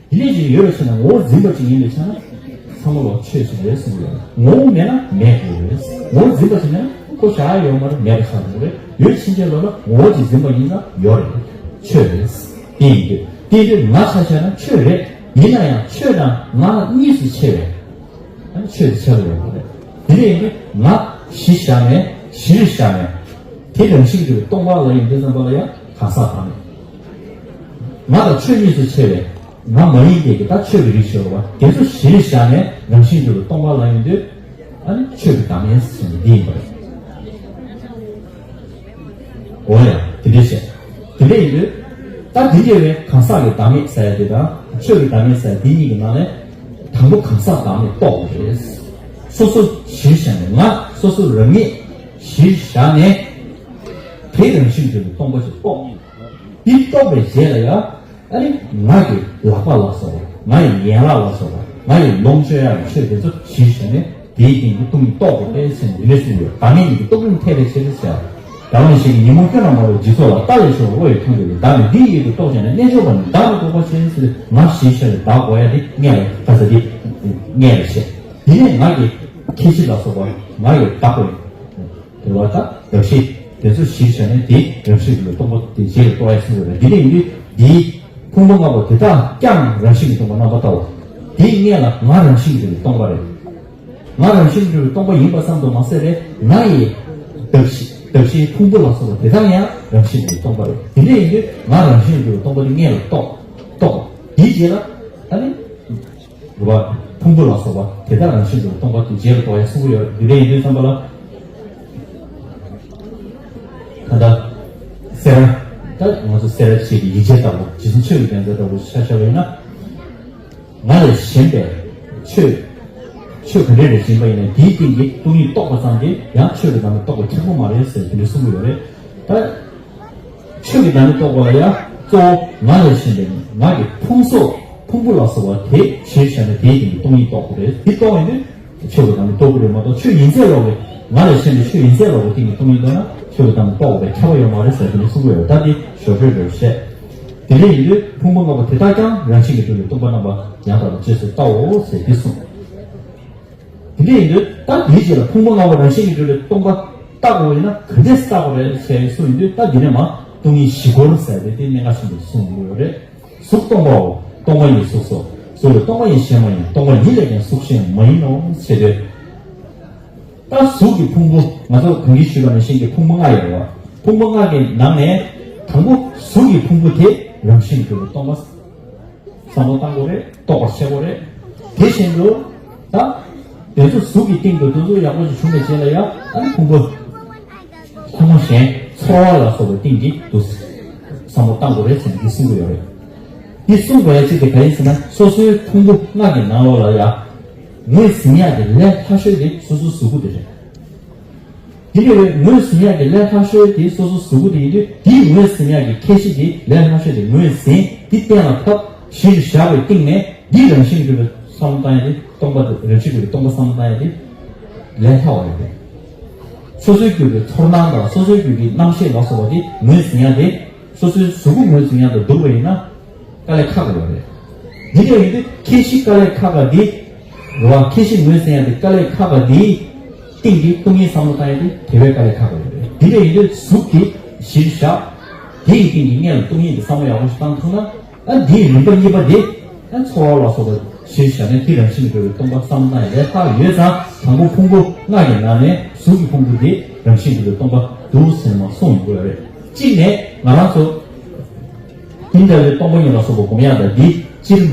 དེ་འདྲ་ཞིག་ཡོད་པ་ཕྱིར་ན། ངོ་བོ་འཛིན་པ་ཅིག་ཡིན་པའི་ཕྱིར་ན། ཚང་མ་ལོག་ཆོས་ཤིག་རེད་གསུངས་ཡོད། ངོ་བོ་མེད་ན་མེད་དགོས་རེད། ངོ་བོ་འཛིན་པ་ཅིག་མེད་ན་ཁོ་བཞག་ཡོད་མ་རེད། མེད་པ་ཆགས་འགྲོ་རེད། ཡུལ་ཕྱིན་ཆད་ལོག་ལ་ངོ་བོ་ཅིག་འཛིན་པ་ཡིན་ན་ཡོད་རེད། ཆོས་རེད། དེ་ཡིན་དུས་དེ་ཡིན་དུས་ང་ཆ་བཞག་ན་ཆོས་རེད། ཡིན་ན་ཡང་ཆོས་དང་ང་གཉིས་སུ་ཕྱེ་བས། ཨ་ནི་ཆོས་དེ་ཆགས་ཡོང་གི་རེད། དེ་འདྲ་ཡིན་དུས་ང་གཞི་བཞག་ནས་གཞིར་བཞག་ནས་དེ་རང་བཞིན་གྱིས་སྟོང་པ་ལ་ཡིན་དུས་ཙམ་པ་ལ་ཡང་གང་ཟག་བདག་མེད། ང་དང་ཆོས་གཉིས་སུ་ཕྱེ་བའི་ང་མ་ཡིན་དེ་གི་ད་ཆོས་ཀྱི་རིགས་ཤིག་ཡོད་རེད་བ། དེ་ཚོ་གཞིར་བཞག་ནས་རང་བཞིན་གྱིས་སྟོང་པ་ལ་ཡིན་དུས། ཨ་ནི་ཆོས་ཀྱི་བདག་མེད་ཟེར་ནས་འདི་ཡིན་པ་རེད། འོ་ཡ། དེ་འདྲ་བཤད། དེ་འདྲ་ཡིན་དུས། ད་དེ་འདྲ་བའི་གང་ཟག་གི་བདག་མེད་ཟེར་ཡ་དེ་དང་ཆོས་ཀྱི་བདག་མེད་ཟེར་ཡ་དེ་གཉིས་ཀྱི་ནང་ནས་དང་པོ་གང་ཟག་བདག་མེད་རྟོགས་དགོས་རེད། སོ་སོ་གཞིར་བཞག་ནས་ང་སོ་སོ་རང་ཉིད་གཞིར་བཞག་ནས་དེ་རང་བཞིན་གྱིས་སྟོང་པ་ཞིག་རྟོགས། འདི་རྟོགས་པའི་རྗེས་ལ་ཡང་ཨ་ནི་ང་གི་ལག་པ་ལ་སོགས་པ། ང་ཡི་ཡན་ལག་ལ་སོགས་པ། ང་ཡི་ལོངས་སྤྱོད་ཡག་གི་ཆོས་དེ་ཚོ་གཞིར་བཞག་ནས་དེའི་སྟེང་དུ་སྟོང་ཉིད་རྟོགས་དགོས་པས་ཟེར་ནས་འདི་འདྲ་གསུངས་ཡོད། བདག་མེད་གཉིས་ཀྱི་རྟོགས་རིམ་འཐད་པའི་ཕྱིར་ཟེར། བདག་མེད་བཞི་གི་ཉོན་མོངས་ཁྱོན་ནས་མ་གཏོགས་འཇིག་ཚོགས་ལ། རྟ་ལས་ཆེ་བ་བློ་ཡིས་མཐོང་གྱུར་ཏེ། བདག་མེད་འདི་ཡི་ཡུལ་དུ་རྟོགས་བྱས་ནས། རྣལ་འབྱོར་པ་ནི་བདག་མེད་རྟོགས་པར་བྱེད་ཟེར། ང་གཞིར་བཞག་ནས་བདག་དགོས་ཡ་དེ་སྔོན་ལ་ག་ས་དེ་སྔོན་ལ་བཤད། དེ་ནས་ང་གི་ཁྱད་གཞི་ལ་སོགས་པ། ང་གི་བདག་པོའི་དེ་བ་དང་རང་བཞིན་དེ་ཚོ་གཞིར་བཞག་ནས་དེ་རང་བཞིན་གྱིས་སྟོང་པ་དེ་རྗེས་ལ་རྟོགས་ཡ་གསུངས་ཡོད་པས། འདི་ལས་ཡིན་དུས་འདིའི་ཕུང་པོ་ལྔ་པོ་དེ་དག་ཀྱང་རང་བཞིན་གྱིས་སྟོང་པར་རྣམ་པར་བལྟའོ། དེའི་སྔོན་ལ་ང་རང་བཞིན་གྱིས་སྟོང་པ་རེད། ང་རང་བཞིན་གྱིས་སྟོང་པ་ཡིན་པ་ཙམ་དུ་མ་ཟད་པའི་ང་ཡི་གདགས་གཞི་གདགས་གཞིའི་ཕུང་པོ་ལ་སོགས་པ་དེ་དག་ཡང་རང་བཞིན་གྱིས་སྟོང་པ་རེད། དེ་འདྲ་ཡིན་དུས་ང་རང་བཞིན་གྱིས་སྟོང་པ་དེ་སྔོན་ལ་རྟོགས། རྟོགས། དེའི་རྗེས་ལ་ཨ་ནི། རུ་བ། ཕུང་པོ་ལ་སོགས་པ་དེ་དག་རང་བཞིན་དུ་སྟོང་པ་དེ་རྗེས་ལ་རྟོགས་ཡ་གསུང་གི་ཡོད། འདི་འདྲ་ཡིན་དུས་ཙམ་པ་ལ། ད་ལྟ་སེ་ར། ད་ང་ཚོ་སེ་ར་བྱེས་ཀྱི་ཡིག་ཆ་ལྟ་བུ། རྗེ་བཙུན་ཆོས་ཀྱི་རྒྱལ་མཚན་ལྟ་བུ་ཆ་བཞག་པ་ཡིན་ན། ང་ལས་གཞན་པའི་ཆོས། ཆོས་ག་འདྲ་རེ་ཡིན་པ་ཡིན་ན་དེའི་སྟེང་གི་སྟོང་ཉིད་རྟོགས་པ་ཙམ་གྱིས་ཡང་ཆོས་ཀྱི་བདག་མེད་རྟོགས་པ་ཁེགས་པོ་མ་རེད་ཟེར་དེ་འདྲ་གསུང་གི་ཡོད་རེད། ད། ཆོས་ཀྱི་བདག་མེད་རྟོགས་པ་ལ་ཡང་གཙོ་བོ་ང་ལས་གཞན་པའི་ང་གི་ཕུང་སོགས་ཕུང་པོ་ལ་སོགས་པ་དེ་གཞིར་བཞག་ནས་དེའི་སྟེང་གི་སྟོང་ཉིད་རྟོགས་དགོས་རེད། དེ་རྟོགས་ཡོང་དུས་ཆོས་ཀྱི་བདག་མེད་རྟོགས་ཀྱི་རེད་མ་གཏོགས། ཆོས་ཡིན་ཚད་ལོག་གི། ང་ལས་གཞན་པའི་ཆོས་ཡིན་ཚད་ལོག་གི་སྟེང་གི་སྟོང་ཉིད་རྟོགས་ན་ཆོས་ཀྱི་བདག་མེད་རྟོགས་དགོས་པའི་ཁྱབ་པ་ཡོད་མ་རེད་ཟེར་དེ་འདྲ་གསུང་གི་ཡོད། ད་འདི་ཞོར་འཕྲོས་རེད་བཤད། དེ་འདྲ་ཡིན་དུས་ཕུང་པོ་ལྔ་པོ་དེ་དག་ཀྱང་རང་བཞིན་གྱིས་གྲུབ་པའི་སྟོང་པ་རྣམ་པ་ཡང་དག་པའི་རྗེས་སུ་ལྟའོ་ཟེར་འདི་གསུངས། དེ་འདྲ་ཡིན་དུས་ད་འདིའི་རྗེས་ལ་ཕུང་པོ་ལྔ་པོ་རང་བཞིན་གྱིས་གྲུབ་པའི་སྟོང་པ་བརྟག་དགོས་ཡིན་ན་ག་འདྲས་བརྟག་དགོས་རེད་ཟེར་གསུངས་ཡོང་དུས། ད་འདི་ནས་མར་སྟོང་ཉིད་བཞི་སྐོར་ཟེར་ཏེ་དེ་གནད་འགག་ཆེན་པོ་གསུངས་ཡོང་གི་ཡོད་རེད། གཟུགས་སྟོང་པའོ། སྟོང་པ་ཉིད་གཟུགས་སོ། གཟུགས་ལས་སྟོང་པ་ཉིད་གཞན་མ་ཡིན། སྟོང་པ་ཉིད་ལས་ཀྱང་གཟུགས་གཞན་མ་ཡིན་ནོ་ཞེས་ཏེ། ད་གཟུགས་ཀྱི་ཕུང་པོ་ང་ཚོ་གོང་གི་ཞུས་པ་ནང་བཞིན་གྱི་ཕུང་པོ་ལྔ་ཡོད་རེད་བ། ཕུང་པོ་ལྔ་གི་ནང་ནས་དང་པོ་གཟུགས་ཀྱི་ཕུང་པོ་དེ་རང་བཞིན་གྱིས་གྲུབ་པའི་སྟོང་པ། བསམ་བློ་བཏང་དགོས་རེད། རྟོགས་པར་བྱེད་དགོས་རེད། དེ་བཞིན་དུ་ད་དེ་ཚོ་གཟུགས་ཀྱི་སྟེང་དུ་དེ་ཚོ་ཡག་པོ་ཞིག་བྱུང་བའི་རྗེས་ལ་ཡང་ཨ་ནི་ཕུང་པོ་ལྷག་མ་གཞན་ཚོར་བ་ལ་སོགས་པའི་སྟེང་གི་དུ་བསམ་བློ་བཏང་དགོས་རེད་ཟེར་ནས་འདི་གསུང་གི་ཡོད་རེད། འདི་གསུང་དགོས་ཡ་གཅིག་དེ་ག་ཡིན་ཟེར་ན། སོ་སོའི་ཕུང་པོ་ལྔ་གི་ནང་ལོགས་ལ་ཡང་ངོས་ཟིན་ཡག་གི་ལས་སླ་ཤོས་དེ་སོ་སོའི་གཟུགས་པོ་དེ་རེད། དེ་འདྲ་བའི་ངོས་ཟིན་ཡག་གི་ལས་སླ་ཤོས་དེ་སོ་སོ་གཟུགས་པོ་དེ་ཡིན་དུས། དེའི་ངོས་ཟིན་ཡག་གི་ཁྱད་གཞི་དེ། ལས་སླ་ཤོས་དེ་ངོས་ཟིན། དེ་གཏན་ལ་ཕབ། གཞིར་བཞག་པའི་སྟེང་ནས་འདི་རང་བཞིན་གྱིས་གྲུབ་པའི་བསམ་བློ་བཏང་ཡག་དེ། སྟོང་པ་དེ་རང་བཞིན་གྱིས་གྲུབ་པའི་སྟོང་པ་བསམ་བློ་བཏང་ཡག་དེ་ལས་སླ་བ་རེད། སོ་སོའི་རྒྱུད་ཀྱི་ཚོར་སྣང་དང་སོ་སོའི་རྒྱུད་ཀྱི་རྣམ་ཤེས་ལ་སོགས་པ་དེ་ངོས་ཟིན་ཡག་དེ། སོ་སོའི་གཟུགས་པོ་ངོས་ཟིན་ཡག་དང་བསྡུར་བ་ཡིན་ན། དཀའ་ལས་ཁག་པོ་ཡོད་རེད། འདི་འདྲ་ཡིན་དུས་ཁྱད་གཞི་དཀའ་ལས་ཁག་པ་འདི། རེད་བ། ཁྱད་གཞི་ངོས་ཟིན་ཡག་དེ་དཀའ་ལས་ཁག་པ་འདིའི་སྟེང་གི་སྟོང་ཉིད་བསམ་བློ་བཏང་ཡག་དེ་དེ་བས་དཀའ་ལས་ཁག་པོ་ཡོད་རེད། འདི་འདྲ་ཡིན་དུས་གཟུགས་དེ་གཞིར་བཞག་དེ་ཡི་སྟེང་གི་སྔོན་ལ་སྟོང་ཉིད་དེ་བསམ་བློ་ཡག་པོ་ཞིག་བཏང་ཐུབ་ན། ཨ། འདིའི་རིམ་པ་གཉིས་པ་དེ། ཨ། ཚོར་བ་ལ་སོགས་པ་གཞིར་བཞག་ནས་དེ་རང་བཞིན་གྱིས་གྲུབ་པའི་སྟོང་པ་བསམ་བློ་བཏང་ཡག་དེ་ལྷག་ཡོད་ཙང་། དང་པོ་ཕུང་པོ་ལྔ་ཡི་ནང་ནས་གཟུགས་ཀྱི་ཕུང་པོ་དེ་རང་བཞིན་གྱིས་གྲུབ་པའི་སྟོང་པ་འདུག་ཟེར་ནས་མར་གསུངས་ཡོང་གི་ཡོད་རེད། གཅིག་ནས་ང་རང་ཚོ་དེ་འདྲ་བའི་སྟོང་པ་ཉིད་ལ་སོགས་པ་སྒོམ་ཡག་དང་། འདི་སྤྱིར་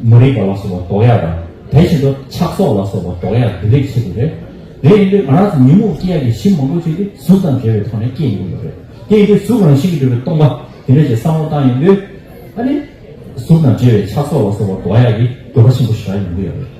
མ་རིག་པ་ལ་སོགས་པ་ལྡོག་ཡག་དང་། དེ་བཞིན་དུ་ཆགས་སོགས་ལ་སོགས་པ་ལྡོག་ཡག་དེ་འདྲ་བྱེད་དགོས་རེད། དེ་ཡིན་དུས་ང་རང་ཚོ་ཉོན་མོངས་སྐྱེ་ཡག་གི་གཞི་མང་པོ་ཅིག་དེ་གཟུགས་དང་འབྲེལ་བའི་ཐོག་ནས་སྐྱེ་ཡོང་གི་ཡོད་རེད། དེ་ཡིན་དུས་གཟུགས་རང་བཞིན་གྱིས་གྲུབ་པའི་སྟོང་པ་དེ་འདྲ་ཞིག་བསམ་བློ་བཏང་ཡོང་དུས། ཨ་ནི། གཟུགས་དང་འབྲེལ་བའི་ཆགས་སོགས་ལ་སོགས་པ་ལྡོག་ཡག་གི་འདོད་པ་ཆེན་པོ་ཞེ་དྲག་ཡོང་གི་ཡོད་རེད།